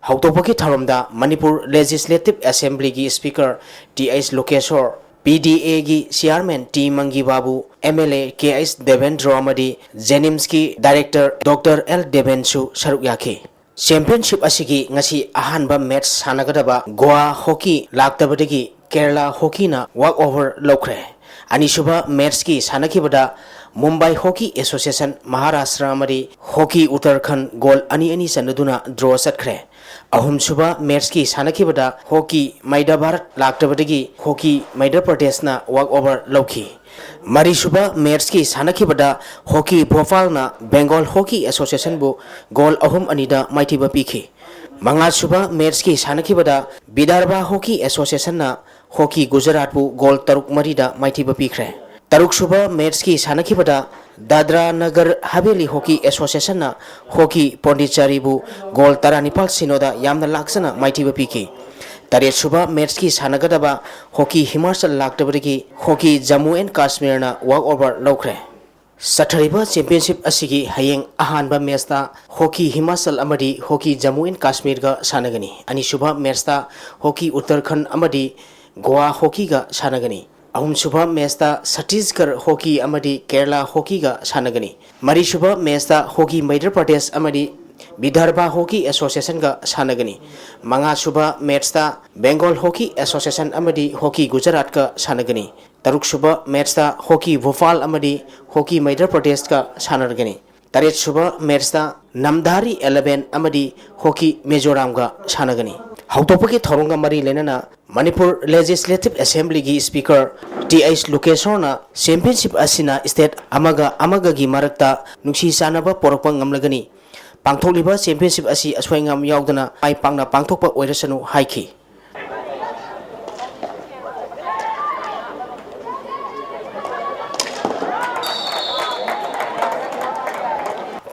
ꯍꯧꯗꯣꯛꯄꯒꯤ ꯊꯧꯔꯝꯗ ꯃꯅꯤꯄꯨꯔ ꯂꯦꯖꯤꯁꯂꯦꯇꯤꯚ ꯑꯦꯁꯦꯝꯕ꯭ꯂꯤꯒꯤ speaker T H Lokeshor, P D ꯑꯦꯒꯤ chairman T Mangi Babu, M L A K H Debendro ꯑꯃꯗꯤ ꯖꯦꯅꯤꯝꯁꯀꯤ ꯗꯥꯏꯔꯦꯛꯇꯔ ꯗꯣꯛꯇꯔ ꯑꯦꯜ ꯗꯦꯕꯦꯟꯁꯨ ꯁꯔꯨꯛ ꯌꯥꯈꯤ꯫ ꯆꯦꯝꯄꯤꯌꯟꯁꯤꯞ ꯑꯁꯤꯒꯤ ꯉꯁꯤ ꯑꯍꯥꯟꯕ ꯃꯦꯆ ꯁꯥꯟꯅꯒꯗꯕ ꯒꯣꯋꯥ ꯍꯣꯀꯤ ꯂꯥꯛꯇꯕꯗꯒꯤ ꯀꯦꯔꯂꯥ ꯍꯣꯀꯤꯅ ꯋꯥꯛ ꯑꯣꯚꯔ ꯂꯧꯈ꯭ꯔꯦ꯫ ꯑꯅꯤꯁꯨꯕ ꯃꯦꯆꯀꯤ ꯁꯥꯟꯅꯈꯤꯕꯗ ꯃꯨꯝꯕꯥꯏ ꯍꯣꯀꯤ ꯑꯦꯁꯣꯁꯤꯌꯦꯁꯟ ꯃꯍꯥꯔꯥꯁꯇ꯭ꯔ ꯑꯃꯗꯤ ꯍꯣꯀꯤ ꯎꯠꯇꯔꯈꯟ ꯒꯣꯜ ꯑꯅꯤ ꯑꯅꯤ ꯆꯟꯅꯗꯨꯅ ꯗ꯭ꯔꯣ ꯆꯠꯈ꯭ꯔꯦ꯫ ꯑꯍꯨꯝꯁꯨꯕ ꯃꯦꯆꯀꯤ ꯁꯥꯟꯅꯈꯤꯕꯗ ꯍꯣꯀꯤ ꯃꯩꯗ ꯚꯥꯔꯠ ꯂꯥꯛꯇꯕꯗꯒꯤ ꯍꯣꯀꯤ ꯃꯩꯗ꯭ꯔ ꯄ꯭ꯔꯗꯦꯁꯅ ꯋꯥꯛ ꯑꯣꯚꯔ ꯂꯧꯈꯤ꯫ ꯃꯔꯤꯁꯨꯕ ꯃꯦꯆꯀꯤ ꯁꯥꯟꯅꯈꯤꯕꯗ ꯍꯣꯀꯤ ꯚꯣꯄꯥꯜꯅ ꯕꯦꯡꯒꯣꯜ ꯍꯣꯀꯤ ꯑꯦꯁꯣꯁꯤꯌꯦꯁꯟꯕꯨ ꯒꯣꯜ ꯑꯍꯨꯝ ꯑꯅꯤꯗ ꯃꯥꯏꯊꯤꯕ ꯄꯤꯈꯤ꯫ ꯃꯉꯥꯁꯨꯕ ꯃꯦꯆꯀꯤ ꯁꯥꯟꯅꯈꯤꯕꯗ ꯕꯤꯗꯔꯚꯥ ꯍꯣꯀꯤ ꯑꯦꯁꯣꯁꯤꯌꯦꯁꯟꯅ ꯍꯣꯀꯤ ꯒꯨꯖꯔꯥꯠꯄꯨ ꯒꯣꯜ ꯇꯔꯨꯛ ꯃꯔꯤꯗ ꯃꯥꯏꯊꯤꯕ ꯄꯤꯈ꯭ꯔꯦ꯫ ꯇꯔꯨꯛꯁꯨꯕ ꯃꯦꯆꯀꯤ ꯁꯥꯟꯅꯈꯤꯕꯗ ꯗꯥꯗ꯭ꯔꯥ ꯅꯒꯔ ꯍꯕꯦꯂꯤ ꯍꯣꯀꯤ ꯑꯦꯁꯣꯁꯤꯌꯦꯁꯟꯅ ꯍꯣꯀꯤ ꯄꯣꯟꯗꯤꯆꯥꯔꯤꯕꯨ ꯒꯣꯜ ꯇꯔꯥꯅꯤꯄꯥꯜ ꯁꯤꯅꯣꯗ ꯌꯥꯝꯅ ꯂꯥꯛꯆꯅ ꯃꯥꯏꯊꯤꯕ ꯄꯤꯈꯤ꯫ ꯇꯔꯦꯠꯁꯨꯕ ꯃꯦꯆꯀꯤ ꯁꯥꯟꯅꯒꯗꯕ ꯍꯣꯀꯤ ꯍꯤꯃꯥꯆꯜ ꯂꯥꯛꯇꯕꯗꯒꯤ ꯍꯣꯀꯤ ꯖꯝꯃꯨ ꯑꯦꯟ ꯀꯥꯁꯃꯤꯔꯅ ꯋꯥꯛ ꯑꯣꯚꯔ ꯂꯧꯈ꯭ꯔꯦ꯫ ꯆꯠꯊꯔꯤꯕ ꯆꯦꯝꯄꯤꯌꯟꯁꯤꯞ ꯑꯁꯤꯒꯤ ꯍꯌꯦꯡ ꯑꯍꯥꯟꯕ ꯃꯦꯆꯇ ꯍꯣꯀꯤ ꯍꯤꯃꯥꯆꯜ ꯑꯃꯗꯤ ꯍꯣꯀꯤ ꯖꯝꯃꯨ ꯑꯦꯟ ꯀꯥꯁꯃꯤꯔꯒ ꯁꯥꯟꯅꯒꯅꯤ꯫ ꯑꯅꯤꯁꯨꯕ ꯃꯦꯆꯇ ꯍꯣꯀꯤ ꯎꯠꯇꯔꯈꯟ ꯑꯃꯗꯤ ꯒꯣꯋꯥ ꯍꯣꯀꯤꯒ ꯁꯥꯟꯅꯒꯅꯤ꯫ ꯑꯍꯨꯝꯁꯨꯕ ꯃꯦꯠꯁꯇ ꯁꯇꯤꯁꯒꯔ ꯍꯣꯀꯤ ꯑꯃꯗꯤ ꯀꯦꯔꯂꯥ ꯍꯣꯀꯤꯒ ꯁꯥꯟꯅꯒꯅꯤ꯫ ꯃꯔꯤꯁꯨꯕ ꯃꯦꯠꯁꯇ ꯍꯣꯀꯤ ꯃꯩꯙ꯭ꯔ ꯄ꯭ꯔꯗꯦꯁ ꯑꯃꯗꯤ ꯕꯤꯗꯔꯚ ꯍꯣꯀꯤ ꯑꯦꯁꯣꯁꯤꯌꯦꯁꯟꯒ ꯁꯥꯟꯅꯒꯅꯤ꯫ ꯃꯉꯥꯁꯨꯕ ꯃꯦꯠꯁꯇ ꯕꯦꯡꯒꯣꯜ ꯍꯣꯀꯤ ꯑꯦꯁꯣꯁꯤꯌꯦꯁꯟ ꯑꯃꯗꯤ ꯍꯣꯀꯤ ꯒꯨꯖꯔꯥꯠꯀ ꯁꯥꯟꯅꯒꯅꯤ꯫ ꯇꯔꯨꯛꯁꯨꯕ ꯃꯦꯠꯁꯇ ꯍꯣꯀꯤ ꯚꯣꯄꯥꯜ ꯑꯃꯗꯤ ꯍꯣꯀꯤ ꯃꯩꯙ꯭ꯔ ꯄ꯭ꯔꯗꯦꯁꯀ ꯁꯥꯟꯅꯔꯒꯅꯤ꯫ ꯇꯔꯦꯠꯁꯨꯕ ꯃꯦꯠꯁꯇ ꯅꯝꯙꯥꯔꯤ ꯑꯦꯂꯦꯚꯦꯟ ꯑꯃꯗꯤ ꯍꯣꯀꯤ ꯃꯤꯖꯣꯔꯥꯝꯒ ꯁꯥꯟꯅꯒꯅꯤ꯫ ꯍꯧꯗꯣꯛꯄꯒꯤ ꯊꯧꯔꯝꯒ ꯃꯔꯤ ꯂꯩꯅꯅ ꯃꯅꯤꯄꯨꯔ ꯂꯦꯖꯤꯁꯂꯦꯇꯤꯚ ꯑꯦꯁꯦꯝꯕ꯭ꯂꯤꯒꯤ ꯁ꯭ꯄꯤꯀꯔ ꯇꯤ ꯑꯩꯆ ꯂꯨꯀꯦꯁꯣꯔꯅ ꯆꯦꯝꯄꯤꯌꯟꯁꯤꯞ ꯑꯁꯤꯅ ꯁ꯭ꯇꯦꯠ ꯑꯃꯒ ꯑꯃꯒꯒꯤ ꯃꯔꯛꯇ ꯅꯨꯡꯁꯤ ꯆꯥꯟꯅꯕ ꯄꯣꯔꯛꯄ ꯉꯝꯂꯒꯅꯤ꯫ ꯄꯥꯡꯊꯣꯛꯂꯤꯕ ꯆꯦꯝꯄꯤꯌꯟꯁꯤꯞ ꯑꯁꯤ ꯑꯁꯣꯏ ꯑꯉꯥꯝ ꯌꯥꯎꯗꯅ ꯃꯥꯏ ꯄꯥꯛꯅ ꯄꯥꯡꯊꯣꯛꯄ ꯑꯣꯏꯔꯁꯅꯨ ꯍꯥꯏꯈꯤ꯫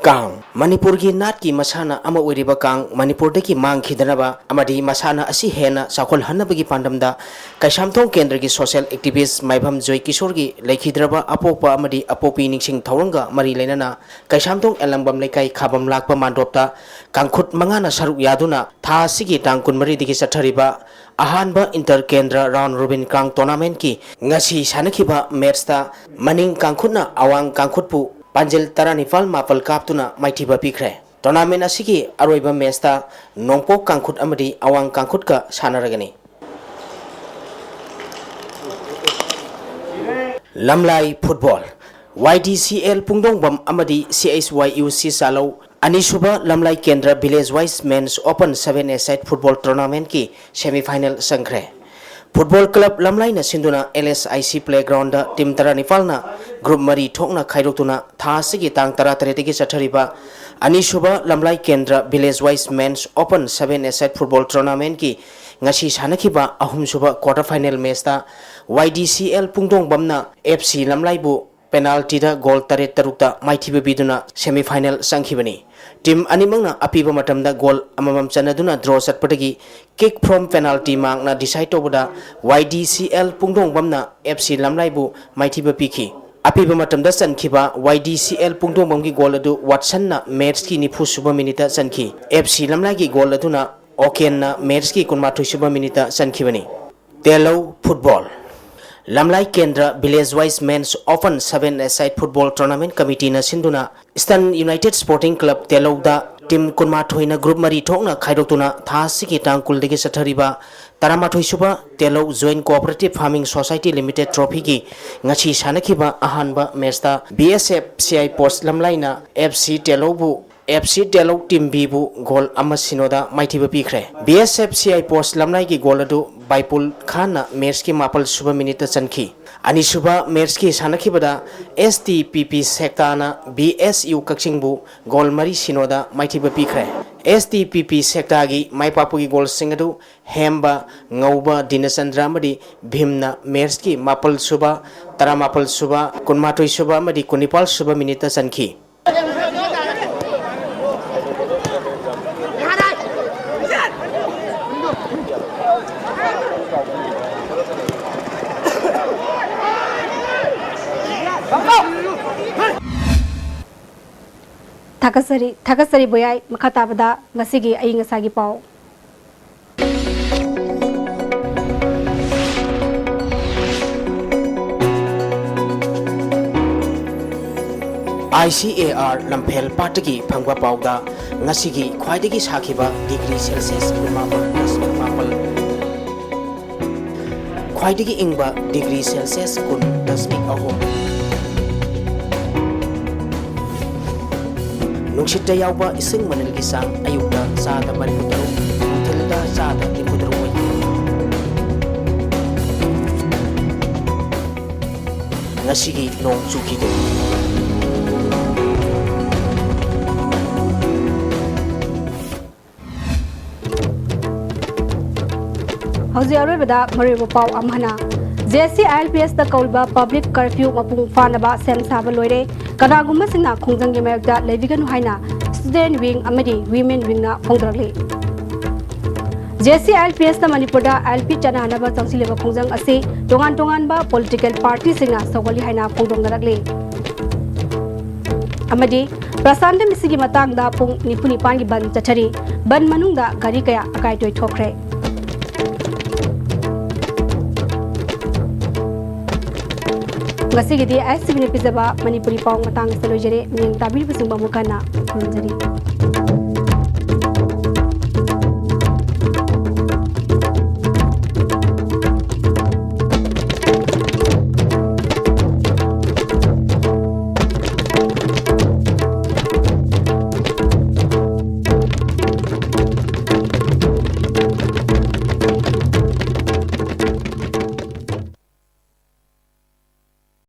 ꯀꯥꯡ꯫ ꯃꯅꯤꯄꯨꯔꯒꯤ ꯅꯥꯠꯀꯤ ꯃꯁꯥꯟꯅ ꯑꯃ ꯑꯣꯏꯔꯤꯕ ꯀꯥꯡ ꯃꯅꯤꯄꯨꯔꯗꯒꯤ ꯃꯥꯡꯈꯤꯗꯅꯕ ꯑꯃꯗꯤ ꯃꯁꯥꯟꯅ ꯑꯁꯤ ꯍꯦꯟꯅ ꯆꯥꯎꯈꯠꯍꯟꯅꯕꯒꯤ ꯄꯥꯟꯗꯝꯗ ꯀꯩꯁꯥꯝꯊꯣꯡ ꯀꯦꯟꯗ꯭ꯔꯒꯤ ꯁꯣꯁꯤꯌꯦꯜ ꯑꯦꯛꯇꯤꯚꯤꯁ ꯃꯥꯏꯕꯝ ꯖꯣꯏ ꯀꯤꯁꯣꯔꯒꯤ ꯂꯩꯈꯤꯗ꯭ꯔꯕ ꯑꯄꯣꯛꯄ ꯑꯃꯗꯤ ꯑꯄꯣꯛꯄꯤ ꯅꯤꯡꯁꯤꯡ ꯊꯧꯔꯝꯒ ꯃꯔꯤ ꯂꯩꯅꯅ ꯀꯩꯁꯥꯝꯊꯣꯡ ꯑꯦꯂꯪꯕꯝ ꯂꯩꯀꯥꯏ ꯈꯥꯕꯝ ꯂꯥꯛꯄ ꯃꯥꯟꯗꯣꯞꯇ ꯀꯥꯡꯈꯨꯠ ꯃꯉꯥꯅ ꯁꯔꯨꯛ ꯌꯥꯗꯨꯅ ꯊꯥ ꯑꯁꯤꯒꯤ ꯇꯥꯡ ꯀꯨꯟꯃꯔꯤꯗꯒꯤ ꯆꯠꯊꯔꯤꯕ ꯑꯍꯥꯟꯕ ꯏꯟꯇꯔ ꯀꯦꯟꯗ꯭ꯔ ꯔꯥꯎꯟ ꯔꯣꯕꯤꯟ ꯀꯥꯡ ꯇꯣꯔꯅꯥꯃꯦꯟꯠꯀꯤ ꯉꯁꯤ ꯁꯥꯟꯅꯈꯤꯕ ꯃꯦꯠꯁꯇ ꯃꯅꯤꯡ ꯀꯥꯡꯈꯨꯠꯅ ꯑꯋꯥꯡ ꯀꯥꯡꯈꯨꯠꯄꯨ ꯄꯥꯟꯖꯤꯜ ꯇꯔꯥꯅꯤꯄꯥꯜ ꯃꯥꯄꯜ ꯀꯥꯞꯇꯨꯅ ꯃꯥꯏꯊꯤꯕ ꯄꯤꯈ꯭ꯔꯦ꯫ ꯇꯣꯔꯅꯥꯃꯦꯟꯠ ꯑꯁꯤꯒꯤ ꯑꯔꯣꯏꯕ ꯃꯦꯠꯁꯇ ꯅꯣꯡꯄꯣꯛ ꯀꯥꯡꯈꯨꯠ ꯑꯃꯗꯤ ꯑꯋꯥꯡ ꯀꯥꯡꯈꯨꯠꯀ ꯁꯥꯟꯅꯔꯒꯅꯤ꯫ ꯂꯝꯂꯥꯏ ꯐꯨꯠꯕꯣꯜ꯫ ꯋꯥꯏ ꯗꯤ ꯁꯤ ꯑꯦꯜ ꯄꯨꯡꯗꯣꯡꯕꯝ ꯑꯃꯗꯤ ꯁꯤ ꯑꯩꯆ ꯋꯥꯏ ꯌꯨ ꯁꯤ ꯆꯥꯂꯧ ꯑꯅꯤꯁꯨꯕ ꯂꯝꯂꯥꯏ ꯀꯦꯟꯗ꯭ꯔ ꯚꯤꯂꯦꯖ ꯋꯥꯏꯁ ꯃꯦꯟꯁ ꯑꯣꯄꯟ ꯁꯚꯦꯟ ꯑꯦ ꯁꯥꯏꯠ ꯐꯨꯠꯕꯣꯜ ꯇꯣꯔꯅꯥꯃꯦꯟꯠꯀꯤ ꯁꯦꯃꯤꯐꯥꯏꯅꯦꯜ ꯆꯪꯈ꯭ꯔꯦ꯫ ꯐꯨꯠꯕꯣꯜ ꯀ꯭ꯂꯕ ꯂꯝꯂꯥꯏꯅ ꯁꯤꯟꯗꯨꯅ L S I C playground team ꯇꯔꯥꯅꯤꯄꯥꯜꯅ group ꯃꯔꯤ ꯊꯣꯛꯅ ꯈꯥꯏꯗꯣꯛꯇꯨꯅ ꯊꯥ ꯑꯁꯤꯒꯤ ꯇꯥꯡ ꯇꯔꯥꯇꯔꯦꯠꯇꯒꯤ ꯆꯠꯊꯔꯤꯕ ꯑꯅꯤꯁꯨꯕ ꯂꯝꯂꯥꯏ ꯀꯦꯟꯗ꯭ꯔ ꯚꯤꯂꯦꯖ ꯋꯥꯏꯁ ꯃꯦꯟꯁ ꯑꯣꯄꯟ ꯁꯚꯦꯟ ꯑꯦ ꯁꯥꯏꯠ ꯐꯨꯠꯕꯣꯜ ꯇꯣꯔꯅꯥꯃꯦꯟꯠꯀꯤ ꯉꯁꯤ ꯁꯥꯟꯅꯈꯤꯕ ꯑꯍꯨꯝꯁꯨꯕ ꯀ꯭ꯋꯥꯔꯇꯔ ꯐꯥꯏꯅꯦꯜ ꯃꯦꯠꯁꯇ ꯋꯥꯏ ꯗꯤ C L ꯄꯨꯡꯗꯣꯡꯕꯝꯅ F C ꯂꯝꯂꯥꯏꯕꯨ ꯄꯦꯅꯥꯜꯇꯤꯗ goal ꯇꯔꯦꯠ ꯇꯔꯨꯛꯇ ꯃꯥꯏꯊꯤꯕ ꯄꯤꯗꯨꯅ ꯁꯦꯃꯤꯐꯥꯏꯅꯦꯜ ꯆꯪꯈꯤꯕꯅꯤ꯫ ꯇꯤꯝ ꯑꯅꯤꯃꯛꯅ ꯑꯄꯤꯕ ꯃꯇꯝꯗ ꯒꯣꯜ ꯑꯃꯃꯝ ꯆꯟꯅꯗꯨꯅ ꯗ꯭ꯔꯣ ꯆꯠꯄꯗꯒꯤ ꯀꯤꯛ ꯐ꯭ꯔꯣꯝ ꯄꯦꯅꯥꯜꯇꯤ ꯃꯥꯔꯛꯅ ꯗꯤꯁꯥꯏꯗ ꯇꯧꯕꯗ ꯋꯥꯏ ꯗꯤ ꯁꯤ ꯑꯦꯜ ꯄꯨꯡꯗꯣꯡꯕꯝꯅ ꯑꯦꯐ ꯁꯤ ꯂꯝꯂꯥꯏꯕꯨ ꯃꯥꯏꯊꯤꯕ ꯄꯤꯈꯤ꯫ ꯑꯄꯤꯕ ꯃꯇꯝꯗ ꯆꯟꯈꯤꯕ ꯋꯥꯏ ꯗꯤ ꯁꯤ ꯑꯦꯜ ꯄꯨꯡꯗꯣꯡꯕꯝꯒꯤ ꯒꯣꯜ ꯑꯗꯨ ꯋꯥꯠꯁꯟꯅ ꯃꯦꯠꯁꯀꯤ ꯅꯤꯐꯨ ꯁꯨꯕ ꯃꯤꯅꯤꯠꯇ ꯆꯟꯈꯤ꯫ ꯑꯦꯐ ꯁꯤ ꯂꯝꯂꯥꯏꯒꯤ ꯒꯣꯜ ꯑꯗꯨꯅ ꯑꯣꯀꯦꯟꯅ ꯃꯦꯠꯁꯀꯤ ꯀꯨꯟꯃꯥꯊꯣꯏ ꯁꯨꯕ ꯃꯤꯅꯤꯠꯇ ꯆꯟꯈꯤꯕꯅꯤ꯫ ꯇꯦꯜꯂꯧ ꯐꯨꯠꯕꯣꯜ꯫ ꯂꯝꯂꯥꯏ ꯀꯦꯟꯗ꯭ꯔ Village Wise Men's Open Seven-a-side Football Tournament Committee-ꯅ ꯁꯤꯟꯗꯨꯅ Eastern United Sporting Club ꯇꯦꯂꯧꯗ team ꯀꯨꯟꯃꯥꯊꯣꯏꯅ group ꯃꯔꯤ ꯊꯣꯛꯅ ꯈꯥꯏꯗꯣꯛꯇꯨꯅ ꯊꯥ ꯑꯁꯤꯒꯤ ꯇꯥꯡ ꯀꯨꯟꯗꯒꯤ ꯆꯠꯊꯔꯤꯕ ꯇꯔꯥꯃꯥꯊꯣꯏ ꯁꯨꯕ ꯇꯦꯂꯧ Joint Cooperative Farming Society Limited Trophy-ꯒꯤ ꯉꯁꯤ ꯁꯥꯟꯅꯈꯤꯕ ꯑꯍꯥꯟꯕ match-ꯇ B S F C I Post ꯂꯝꯂꯥꯏꯅ F C ꯇꯦꯂꯧꯕꯨ F C ꯇꯦꯂꯧ team B-ꯕꯨ goal ꯑꯃ ꯁꯤꯅꯣꯗ ꯃꯥꯏꯊꯤꯕ ꯄꯤꯈ꯭ꯔꯦ꯫ B S F C I Post ꯂꯝꯂꯥꯏꯒꯤ goal ꯑꯗꯨ ꯕꯥꯏꯄꯨꯜ ꯈꯥꯟꯅ match-ꯀꯤ ꯃꯥꯄꯜ ꯁꯨꯕ minute-ꯇ ꯆꯟꯈꯤ꯫ ꯑꯅꯤꯁꯨꯕ match-ꯀꯤ ꯁꯥꯟꯅꯈꯤꯕꯗ S T P P Sector-ꯅ B S U ꯀꯛꯆꯤꯡꯕꯨ goal ꯃꯔꯤ ꯁꯤꯅꯣꯗ ꯃꯥꯏꯊꯤꯕ ꯄꯤꯈ꯭ꯔꯦ꯫ S T P P Sector-ꯒꯤ ꯃꯥꯏ ꯄꯥꯛꯄꯒꯤ goal-ꯁꯤꯡ ꯑꯗꯨ ꯍꯦꯝꯕ, ꯉꯧꯕ, ꯗꯤꯅꯆꯟꯗ꯭ꯔ ꯑꯃꯗꯤ ꯚꯤꯝꯅ match-ꯀꯤ ꯃꯥꯄꯜ ꯁꯨꯕ, ꯇꯔꯥꯃꯥꯄꯜ ꯁꯨꯕ, ꯀꯨꯟꯃꯥꯊꯣꯏ ꯁꯨꯕ ꯑꯃꯗꯤ ꯀꯨꯟꯅꯤꯄꯥꯜ ꯁꯨꯕ minute-ꯇ ꯆꯟꯈꯤ꯫ ꯊꯥꯒꯠꯆꯔꯤ, ꯊꯥꯒꯠꯆꯔꯤ ꯕꯣꯌꯥꯏ꯫ ꯃꯈꯥ ꯇꯥꯕꯗ ꯉꯁꯤꯒꯤ ꯑꯏꯪ ꯑꯁꯥꯒꯤ ꯄꯥꯎ꯫ I C A R ꯂꯝꯐꯦꯜ ꯄꯥꯠꯇꯒꯤ ꯐꯪꯕ ꯄꯥꯎꯗ ꯉꯁꯤꯒꯤ ꯈ꯭ꯋꯥꯏꯗꯒꯤ ꯁꯥꯈꯤꯕ degree Celsius ꯀꯨꯟꯃꯥꯄꯜ plus ꯃꯥꯄꯜ, ꯈ꯭ꯋꯥꯏꯗꯒꯤ ꯏꯪꯕ degree Celsius ꯀꯨꯟ ꯗꯁꯃꯤꯛ ꯑꯍꯨꯝ꯫ ꯅꯨꯡꯁꯤꯠꯇ ꯌꯥꯎꯕ ꯏꯁꯤꯡ ꯃꯅꯤꯜꯒꯤ ꯆꯥꯡ ꯑꯌꯨꯛꯇ ꯆꯥꯗ ꯃꯔꯤꯐꯨ ꯇꯔꯨꯛ, ꯅꯨꯡꯊꯤꯜꯗ ꯆꯥꯗ ꯅꯤꯐꯨ ꯇꯔꯨꯛ ꯑꯣꯏꯈꯤ꯫ ꯉꯁꯤꯒꯤ ꯅꯣꯡ ꯆꯨꯈꯤꯗꯦ꯫ ꯍꯧꯖꯤꯛ ꯑꯔꯣꯏꯕꯗ ꯃꯔꯨꯑꯣꯏꯕ ꯄꯥꯎ ꯑꯃ ꯍꯟꯅ꯫ J C I L P S ꯇ ꯀꯧꯔꯤꯕ public curfew ꯃꯄꯨꯡ ꯐꯥꯅꯕ ꯁꯦꯝ ꯁꯥꯕ ꯂꯣꯏꯔꯦ꯫ ꯀꯅꯥꯒꯨꯝꯕꯁꯤꯡꯅ ꯈꯣꯡꯖꯪꯒꯤ ꯃꯥꯌꯣꯛꯇ ꯂꯩꯕꯤꯒꯅꯨ ꯍꯥꯏꯅ student wing ꯑꯃꯗꯤ women wing ꯅ ꯐꯣꯡꯗꯣꯔꯛꯂꯤ꯫ J C I L P S ꯅ ꯃꯅꯤꯄꯨꯔꯗ I L P ꯆꯠꯅꯍꯟꯅꯕ ꯆꯪꯁꯤꯜꯂꯤꯕ ꯈꯣꯡꯖꯪ ꯑꯁꯤ ꯇꯣꯉꯥꯟ ꯇꯣꯉꯥꯟꯕ political party ꯁꯤꯡꯅ ꯁꯧꯒꯠꯂꯤ ꯍꯥꯏꯅ ꯐꯣꯡꯗꯣꯛꯅꯔꯛꯂꯤ꯫ ꯑꯃꯗꯤ ꯄ꯭ꯔꯁꯥꯟꯇ ꯃꯤꯁꯤꯒꯤ ꯃꯇꯥꯡꯗ ꯄꯨꯡ ꯅꯤꯐꯨ ꯅꯤꯄꯥꯟꯒꯤ ꯕꯟ ꯆꯠꯊꯔꯤ꯫ ꯕꯟ ꯃꯅꯨꯡꯗ ꯒꯥꯔꯤ ꯀꯌꯥ ꯑꯀꯥꯏ ꯑꯇꯣꯏ ꯊꯣꯛꯈ꯭ꯔꯦ꯫ ꯉꯁꯤꯒꯤꯗꯤ ꯑꯥꯏ ꯑꯦꯁ ꯇꯤ ꯚꯤꯅ ꯄꯤꯖꯕ ꯃꯅꯤꯄꯨꯔꯤ ꯄꯥꯎ ꯃꯇꯥꯡ ꯑꯁꯤꯗ ꯂꯣꯏꯖꯔꯦ꯫ ꯃꯤꯠꯌꯦꯡ ꯇꯥꯕꯤꯔꯤꯕꯁꯤꯡꯕꯨ ꯑꯃꯨꯛ ꯍꯟꯅ ꯈꯨꯔꯨꯝꯖꯔꯤ꯫